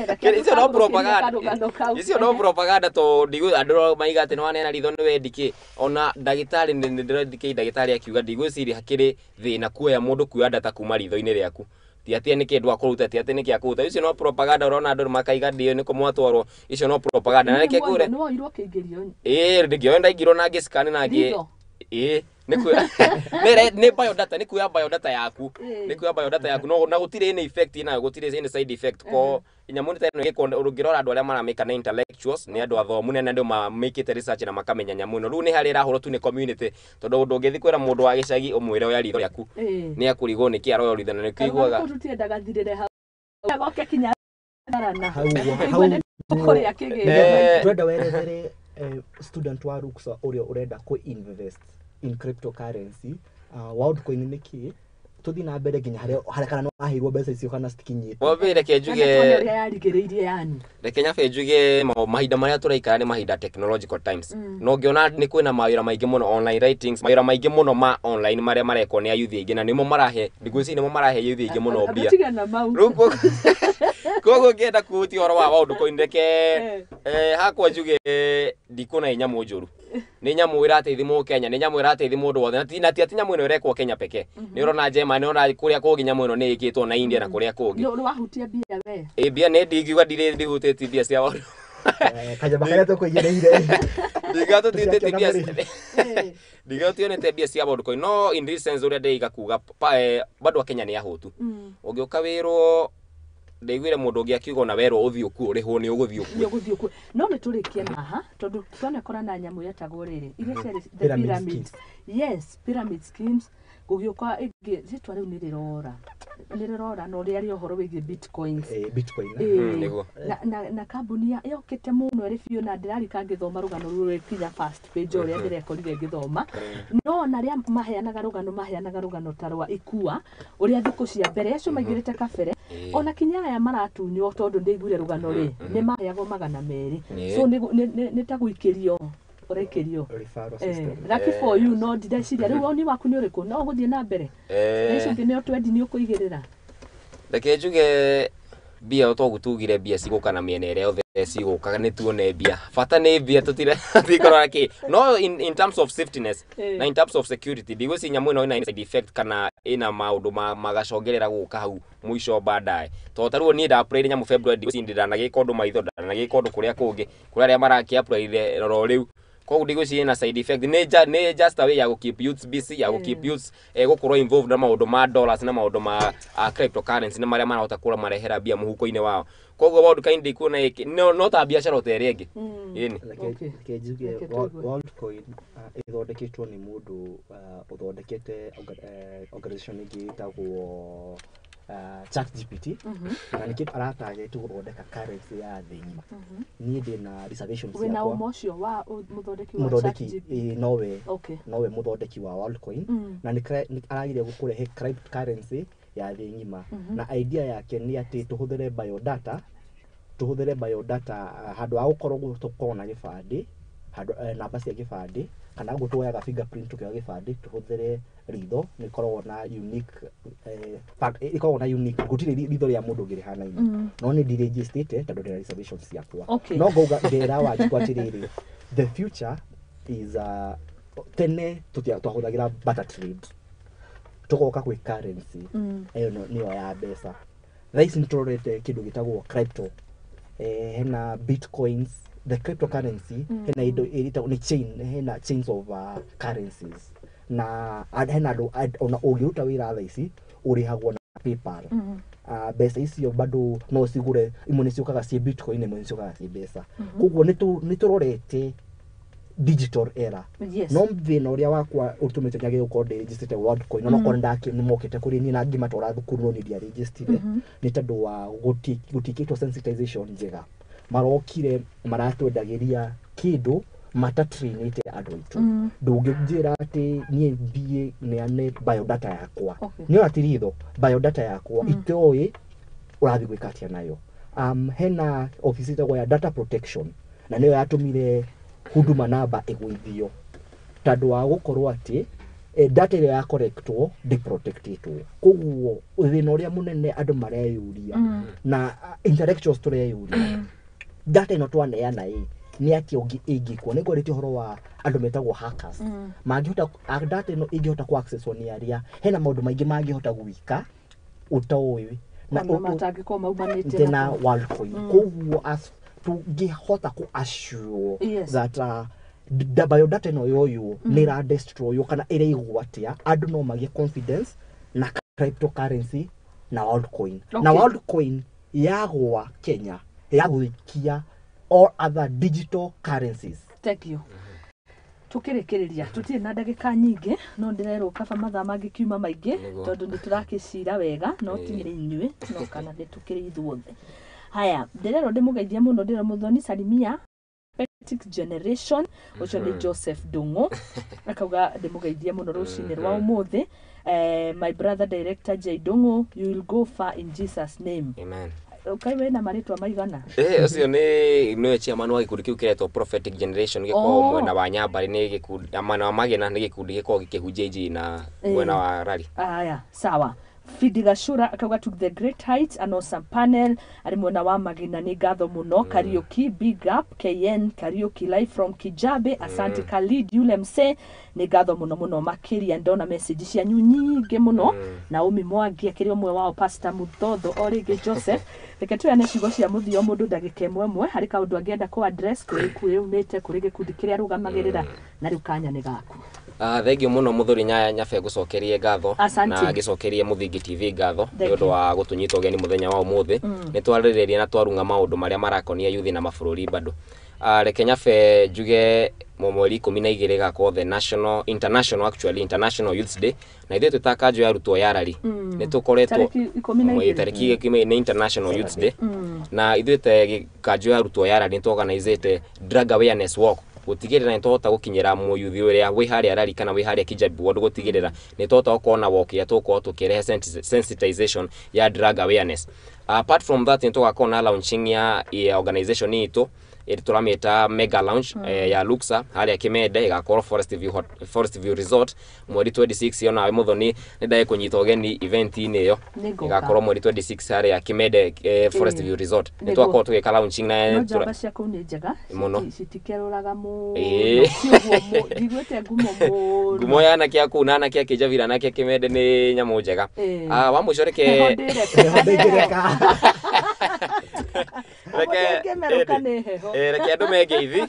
Reke Icio no tũkagũrũkĩria propaganda. karũgano kau. Icio no propaganda, to ndigu andũ maiga atĩ nĩwaneana ritho nĩ wendikĩ. Ona ndagĩtarĩ nĩ ndĩrendikĩ, ndagĩtarĩ akiuga ndigwĩciria hakĩrĩ thĩna kuoya mũndũ kuoya data kuma ritho-inĩ rĩaku, ti atĩ nĩ kĩndũ akũruta, ti atĩ nĩ kĩa kũruta. Icio no propaganda. Ũrona andũ makaiga ndio nĩ kũmwatwarwo, icio no propaganda. Na reke ngwĩre, Nĩ woirwo kĩingĩrio? Ĩĩ, ndingĩoya, ndaingirwo na ngĩscan na ngĩ Ritho? Ĩĩ, nĩ kuoya nĩ biodata, nĩ kuoya biodata yaku. Nĩ kuoya biodata yaku, no na gũtirĩ any effect nayo, gũtirĩ any side effect. Ko nyamũ nĩ ta ĩno ĩgĩkwo, ũngĩrora andũ arĩa maramĩka nĩ intellectuals, nĩ andũ athomu, nĩ andũ mamĩkĩte research na makamenya nyamũ ĩno. Rĩu nĩ harĩa ĩrahũrwo tu nĩ community, tondũ ndũngĩthiĩ kwĩra mũndũ wa gĩcagi ũmwĩre oya ritho rĩaku, nĩ akũrigwo nĩkĩ aroya ritho na nĩkĩo Karũgano iguaga. Kau tũtiendaga thirĩre hau, goke kinya arana. Hau ũguo, Tũigue hau nĩ tũkũrĩa kĩgĩna. Twenda werethere student wa Ruksa ũrĩa ũrenda kũ invest in cryptocurrency, Worldcoin nĩ kĩ, tũthiĩ na mbere nginya harĩa kana no aheirwo mbeca icio kana citikinyĩte. Wambere reke Kana tuone njuge ũrĩa yarigĩrĩirie yani. Reke nyabe njuge mahinda marĩa tũraikara nĩ mahinda technological times, na ũngĩona nĩ kwĩna mawĩra maingĩ mũno, online writings, mawĩra maingĩ mũno ma online marĩa marekwo nĩ ayuthi aingĩ, na nĩmo marahe, ndigwĩciria nĩmo marahe yuthi aingĩ mũno mbia. Tigana na mau. Rĩu koguo ngĩenda kũhutia ũhoro wa Worldcoin, reke hakwa njuge ndikuona ĩ nyamũ njũru, nĩ nyamũ ĩrateithia mũkenya, nĩ nyamũ ĩrateithia mũndũ wothe, na ti atĩ nyamũ ĩno ĩrekwo Kenya pekee. Nĩ ũrona Germany, nĩ ũrona kũrĩa kũngĩ nyamũ ĩno nĩ ĩkĩtwo na India na kũrĩa kũngĩ. Nĩ wahutia mbia we? Ĩ, mbia nĩ ndingiuga ndirĩ ndihutĩtie mbia cia World Kanyama karĩa tũkũigĩrĩire. Ndiga tũtihutĩtie mbia. Tũciakĩona. Ndiga tionete mbia cia Worldcoin, no in this sense ũrĩa ndĩiga kuga bado wa Kenya nĩ ahũtu. Ũngĩũka wĩrwo, ndaiguire mũndũ ũngĩ akiuga ona werwo ũthiĩ ũkuo ũrĩhwo nĩ ũgũthiĩ Nĩ ũkue. ũgũthiĩ ũkue. No nĩ tũrĩkie haha, tondũ twanekora na nyamũ yetagwo rĩrĩ iria ciarĩ the Pyramid pyramid, yes, pyramid schemes. Gũgĩũka ĩngĩ, rĩtwa rĩu nĩ rĩrora, nĩ rĩrora, no rĩarĩ ũhoro wĩgiĩ bitcoins. Bitcoin. Nĩguo. Na kambuni yokĩte mũno ĩrĩ biũ, na ndĩrarika ngĩthoma rũgano rũrũ rĩkinya first page ũrĩa ndĩrekorire ngĩthoma. No ona arĩa maheanaga rũgano, maheanaga rũgano ta rwa ikua ũrĩa thikũ cia mbere acio maingĩrĩte kabere, ona kinya aya maratunywo, tondũ ndĩiguire rũgano rĩ nĩ maheagwo 200. So nĩ ta gũikĩrio ũraikĩrio. Referral system. Lucky for you. No ndireciria rĩu woni waku nĩ ũrĩkũ, no ũgũthiĩ na mbere na icio ingĩ nĩ twendi nĩ ũkũigĩrĩra. Reke njuge mbia toguo tugire mbia cigũka na mĩena ĩrĩa yothe cigũka, nĩ tuone mbia, bata nĩ mbia, tutire tikorora kĩ. No in terms of safetyness na in terms of security, ndigwĩciria nyamũ ĩno ĩna side effect kana ĩna maũndũ magacongerera gũka hau mũico baadaye, tondũ ta rĩu niĩ nda-apply nyamũ February, ndigwĩciria ndanagĩka ũndũ maitho, ndanagĩka ũndũ kũrĩa kũngĩ kũrĩ arĩa marakĩ-apply ro rĩu. Koguo ndigwĩciria ĩna side effect, nĩ just a way ya gũ keep youths busy, ya gũ keep youths gũkorwo involved na maũndũ ma dollars na maũndũ ma cryptocurrency, na marĩa marahota kũra marehera mbia mũhuko-inĩ wao. Koguo maũndũ kaingĩ ndikuona no ta biacara o ta ĩrĩa ĩngĩ, ĩni. Okay. Reke njuge Reke tũigue. Worldcoin ĩthondeketwo nĩ mũndũ ũthondekete organization ĩngĩ ĩtagwo ChatGPT, na nĩkĩo aratarget gũthondeka currency ya thĩ ng'ima. Niĩ ndĩna reservations Wĩna ciakwa. ũma ũcio wa mũthondeki wa Mũthondeki ChatGPT? Ĩĩ, nowe. Nowe mũthondeki wa Worldcoin, na nĩ arageria gũkũrehe cryptocurrency ya thĩ ng'ima, na idea yake nĩ atĩ tũhũthĩre biodata handũ ha gũkorwo ũguo tũkorwo na gĩbandĩ, handũ namba cia gĩbandĩ kana ũguo tuoyaga fingerprint tũkĩoya gĩbandĩ, tũhũthĩre ritho. Nĩ ĩkoragwo na unique ĩkoragwo na unique, gũtirĩ ritho rĩa mũndũ ũngĩ rĩhanaine. No nĩ ndirejistĩte tondũ ndĩna reservations ciakwa. No ngauga ngera Wanjikũ atĩrĩrĩ, the future is tene twahũthagĩra barter trade, tũgoka gwĩ currency ĩyo nĩyo ya mbeca. Thaa ici nĩ tũrorete kĩndũ gĩtagwo crypto, hena bitcoins, the cryptocurrency, hena indo ĩtagwo nĩ chain, hena chains of currencies, na hena andũ ona ũngĩruta wĩra thaa ici ũrĩhagwo na PayPal. Mbeca icio bado no cigũre, imwe nĩ ciũkaga ciĩ bitcoin, imwe nĩ ciũkaga ciĩ mbeca. Koguo nĩ tũrorete digital era. No thĩna ũrĩa wakwa ũtũmĩte njage gũkorwo ndĩrĩnjĩcĩte Worldcoin, onokorwo nĩ mokĩte kũrĩ niĩ na ngĩmatwara thukuru, no niĩ ndiarĩnjĩcitire, nĩ tondũ wa gũtiĩkĩtwo sensitization njega. Marokire maratwendagĩria kĩndũ matatrainĩte andũ aitũ. Ndũngĩnjĩra atĩ niĩ thiĩ neane biodata yakwa, nĩ ti ritho biodata yakwa itoĩ ũrathiĩ gwĩka atĩa nayo. Hena ofici ĩtagwo ya data protection, na nĩyo yatũmire Huduma Namba ĩgũithio, tondũ wa gũkorwo atĩ data ĩrĩa ya collectwo ndĩ-protectĩtwo. Koguo thĩna ũrĩa mũnene andũ mareyũria na intellectuals tũreyũria, data ĩno twaneana ĩ nĩ atĩa ũngĩ ĩngĩkwo? Nĩ ngwarĩtie ũhoro wa andũ metagwo hackers. Mangĩhota data ĩno ĩngĩhota ku accesswo nĩ arĩa, hena maũndũ maingĩ mangĩhota gwĩka ũtoĩ na matangĩkorwo maumanĩte na Worldcoin. Koguo as tũngĩhota ku assure that biodata ĩno yoywo nĩ ĩra destroywo kana ĩraigwo atĩa, andũ no magĩe confidence na cryptocurrency na Worldcoin. Na Worldcoin yagwa Kenya yagũikia all other digital currencies. Thank you. Tukĩrĩkĩrĩria, tũtirĩ na ndagĩka nyingĩ, no ndĩrerwo kaba mathaa mangĩkiuma maingĩ, tondũ nĩ tũrakĩcira wega, no ti nĩ inyuĩ no kana nĩ tũkĩrĩ ithuothe. Haya, ndĩrerwo ndĩmũgeithie mũno, ndĩrerwo Mũthoni salimia Prophetic Generation, ũcio nĩ Joseph Ndung'u, akauga ndĩmũgeithie mũno rũcinĩ rwa ũmũthĩ. My brother director J Ndung'u, you will go far in Jesus name. Amen. Kai wĩna marĩtwa maigana? Ũcio nĩ nĩwe chairman wa gĩkundi kĩu kĩretwo Prophetic Generation, gĩkoragwo mwena wa Nyambarĩ, nĩ gĩkundi mwena wa Magena, nĩ gĩkundi gĩkoragwo gĩkĩhunjia injiri na mwena wa Rari. Aya, sawa. Fidi Gashura akauga to the great heights and awesome panel, arĩ mwena wa Magina, nĩ ngatho mũno. Kariuki, big up KN Kariuki live from Kijabe, asante. Khalid yule msee, nĩ ngatho mũno mũno makĩria. Ndona message cianyu nyingĩ mũno. Naomi Mwangi akĩrĩ ũmwe wao, Pastor Muthotho o rĩngĩ, Joseph. Reke tuyane ciugo cia mũthia, o mũndũ ndagĩka ĩmwe ĩmwe, harĩ kaũndũ angĩenda kũ address kũrĩ kũrĩ umĩte kũrĩ gĩkundi kĩrĩa arũgamagĩrĩra, na rĩu kanya nĩ gaku. Thengiũ mũno mũthuri Nyabe, ngũcokerie ngatho. Asante. Na ngĩcokerie Mũthingi TV ngatho Thank nĩ ũndũ you. wa gũtũnyita ũgeni mũthenya wa ũmũthĩ. Nĩ twarĩrĩria na twarunga maũndũ marĩa marakonia yuthi na mabũrũri bado. Reke nyabe njuge mweri 12 gakorwo the national, international, actually international youth day, na ithuĩ twĩ ta kanjũ ya arutwo ya Rari nĩ tũkoretwo Tarĩki 12. Tarĩki 10 nĩ international youth day, na ithuĩ te kanjũ ya arutwo ya Rari nĩ tũorganizĩte drug awareness walk, gũtigĩrĩra nĩ twahota gũkinyĩra mũyuthi ũrĩa wĩ harĩa Rari kana wĩ harĩa Kijabi ward, gũtigĩrĩra nĩ twahota gũkorwo na walk ĩrĩa tũgũkorwo tũkĩrehe sensitization ya drug awareness. Apart from that, nĩ tũgakorwo na launching ya organization itũ ĩrĩa tũramĩta mega launch ya Luxa harĩa Kimende, ĩgakorwo Forest View Resort mweri 26. Onawe Mũthoni nĩ ndagĩ kũnyita ũgeni event-inĩ ĩyo. Nĩngũka. Ĩgakorwo mweri 26 harĩa Kimende, Forest View Resort. Nĩ tũgakorwo tũgĩka launching na No njamba cia kũu nĩ njega. Mũno. Citikerũraga mũno. Ti ũguo ndiguĩte ngumo mũno. Ngumo ya anake a kũu na anake a Kĩnjabira, anake a Kĩmende nĩ nyamũ njega. Ah, wa mũico reke Heho ndĩreka. Heho ndĩngĩreka. Reke Ndĩngĩmerũka nĩ heho. Reke andũ me ngeithi.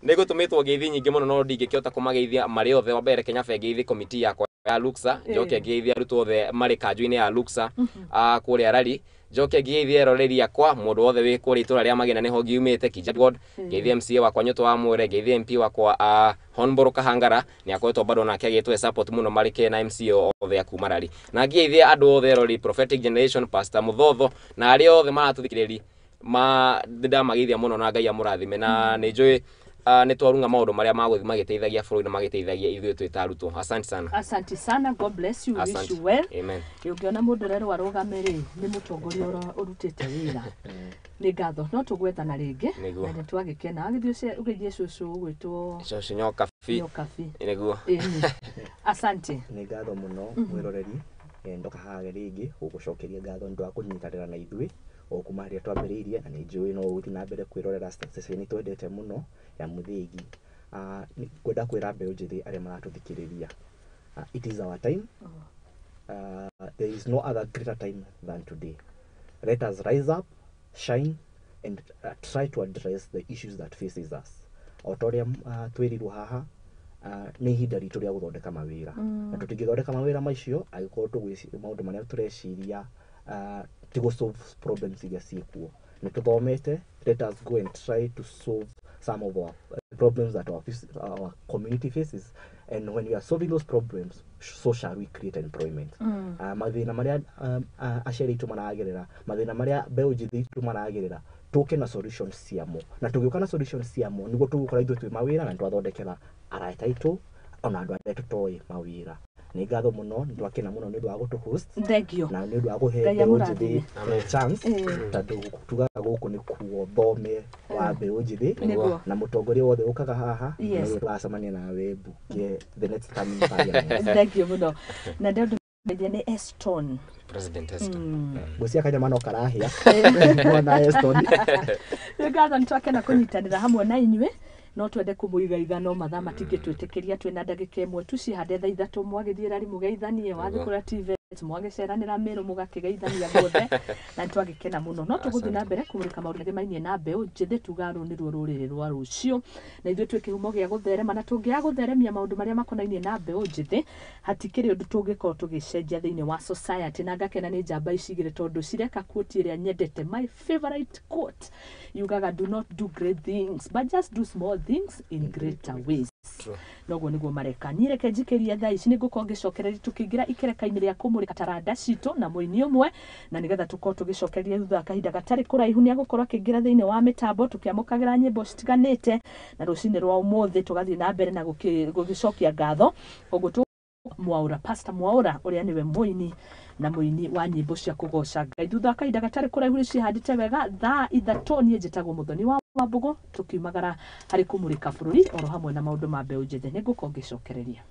Nĩ gũtũmĩtwo ngeithi nyingĩ mũno, no ndingĩkĩhota kũmageithia marĩ othe. Wa mbere, reke nyabe ngeithi komiti yakwa ya Luxa, njoke ngeithie arutwo othe marĩ kanjũ-inĩ ya Luxa kũrĩa Rari, njoke ngeithie eroreri akwa, mũndũ wothe wĩ kũrĩa itũra rĩa Magena nĩho ngiumĩte Kijabi ward, ngeithie MCA wakwa Nyũtũ wa Mwere, ngeithie MP wakwa Honorable Kahangara, nĩ akoretwo bado nake agĩtũhe support mũno marĩ ke na MCA othe a kuma Rari, na ngeithie andũ othe eroreri Prophetic Generation, Pastor Muthotho na arĩa othe maratũthikĩrĩria, ma ndamageithia mũno na Ngai amũrathime, na nĩ njũĩ nĩ twarunga maũndũ marĩa magũthiĩ magĩteithagia bũrũri na magĩteithagia ithuĩ twĩ ta arutwo. Asante sana. Asante sana, God bless you, wish Asante. you well. Amen. Ũngĩona mũndũ ũrerwo arũgame rĩ, nĩ mũtongoria ũrĩa ũrutĩte wĩra. Nĩ ngatho, no tũgwethana rĩngĩ. Nĩguo. Na nĩ twagĩkena. Agĩthiĩ ũgeithie cũcũ ũgwĩtwo Cũcũ Nyokabi. Nyokabi. Nĩguo. Ĩni. Asante. Nĩ ngatho mũno mwĩroreri. Ndoka haha rĩngĩ gũgũcokeria ngatho nĩ ũndũ wa kũnyitanĩra na ithuĩ o kuma harĩa twambĩrĩirie, na nĩ njũĩ no ũgũthiĩ na mbere kwĩrorera ceceni twendete mũno ya Mũthĩgi. Nĩ ngwenda kwĩra mbeũ njĩthĩ arĩa maratũthikĩrĩria, it is our time. There is no other greater time than today. Let us rise up, shine and try to address the issues that faces us. O ta ũrĩa twĩrirwo haha, nĩ ihinda ritũ rĩa gũthondeka mawĩra, na tũtingĩthondeka mawĩra macio angĩkorwo maũndũ marĩa tũreciria ti gũ solve problems iria ciĩkuo. Nĩ tũthomete, let us go and try to solve some of our problems that our community faces, and when we are solving those problems, so shall we create employment. Mathĩna marĩa aciari aitũ maragerera, mathĩna marĩa mbeũ njĩthĩ itũ maragerera, tũke na solutions ciamo, na tũgĩũka na solutions ciamo nĩguo tũgũkora ithuĩ twĩ mawĩra na nĩtwathondekera arata aitũ ona andũ arĩa tũtoĩ mawĩra. Nĩ ngatho mũno, nĩ twakena mũno nĩ ũndũ wa gũtũ host Thank you. na nĩ ũndũ wa kũhe Ngai mbeũ njĩthĩ amũrathime. Chance, tondũ tugaga gũkũ nĩ kuo thome wa mbeũ njĩthĩ, Nĩguo. na mũtongoria wothe ũkaga haha nĩwe tũgacemania nawe mbunge the next coming parliament. Thank you mũno, na ndĩ nĩ Eston. President Eston. Ngwĩciria kanyama no karahĩa mwana Eston. Nĩ ngatho, nĩ twakena kũnyitanĩra hamwe na inyuĩ. No twende kũmũigaiga no mathaa matingĩtwĩtĩkĩria, twĩna ndagĩka 1 tu cihande thaa 3. Mwagĩthiĩ rari mũgeithanie, wathiĩ kũrĩa TVET mwagĩceranĩra mĩrũ mũgakĩgeithania guothe, na nĩtwagĩkena mũno. No tũgũthiĩ na mbere kũmũrĩka maũndũ marĩa na mbeũ njĩthĩ. Tuga rũrũ nĩruo rũrĩrĩ rwa rũciũ, na ithuĩ twĩ kĩhumo gĩa gũtherema, na tũngĩaga gũtheremia maũndũ marĩa makonainie na mbeũ njĩthĩ, hatikĩrĩ ũndũ tũngĩkorwo tũgĩcenjia thĩinĩ wa society. Na ngakena nĩ njamba ici igĩrĩ tondũ cireka quote ĩrĩa nyendete, my favorite quote, yugaga, "Do not do great things, but just do small things in greater ways." True. Noguo nĩguo mareka. Niĩ reke njikĩrie thaa ici, nĩ ngũkorwo ngĩcokereria tũkĩingĩra ikereka-inĩ rĩa kũmũrĩka taranda citũ na mũini ũmwe, na nĩgetha tũkorwo tũgĩcokereria thutha wa kahinda gatarĩ kũraihu. Nĩ agũkorwo akĩingĩra thĩinĩ wa mĩtambo tũkĩamũkagĩra nyĩmbo citiganĩte, na rũcinĩ rwa ũmũthĩ tũgathiĩ na mbere na gũgĩcokia ngatho. Koguo tũ Mwaura, Pastor Mwaura, ũrĩa nĩwe mũini na mũini wa nyĩmbo cia kũgoca Ngai, thutha wa kahinda gatarĩ kũraihu. Nĩ cihandĩte wega thaa 3. Niĩ njĩtagwo Mũthoni wa Wambũgũ, tũkiumagara harĩ kũmũrĩka bũrũri oro hamwe na maũndũ ma mbeũ njĩthĩ. Nĩ ngũkorwo ngĩcokereria.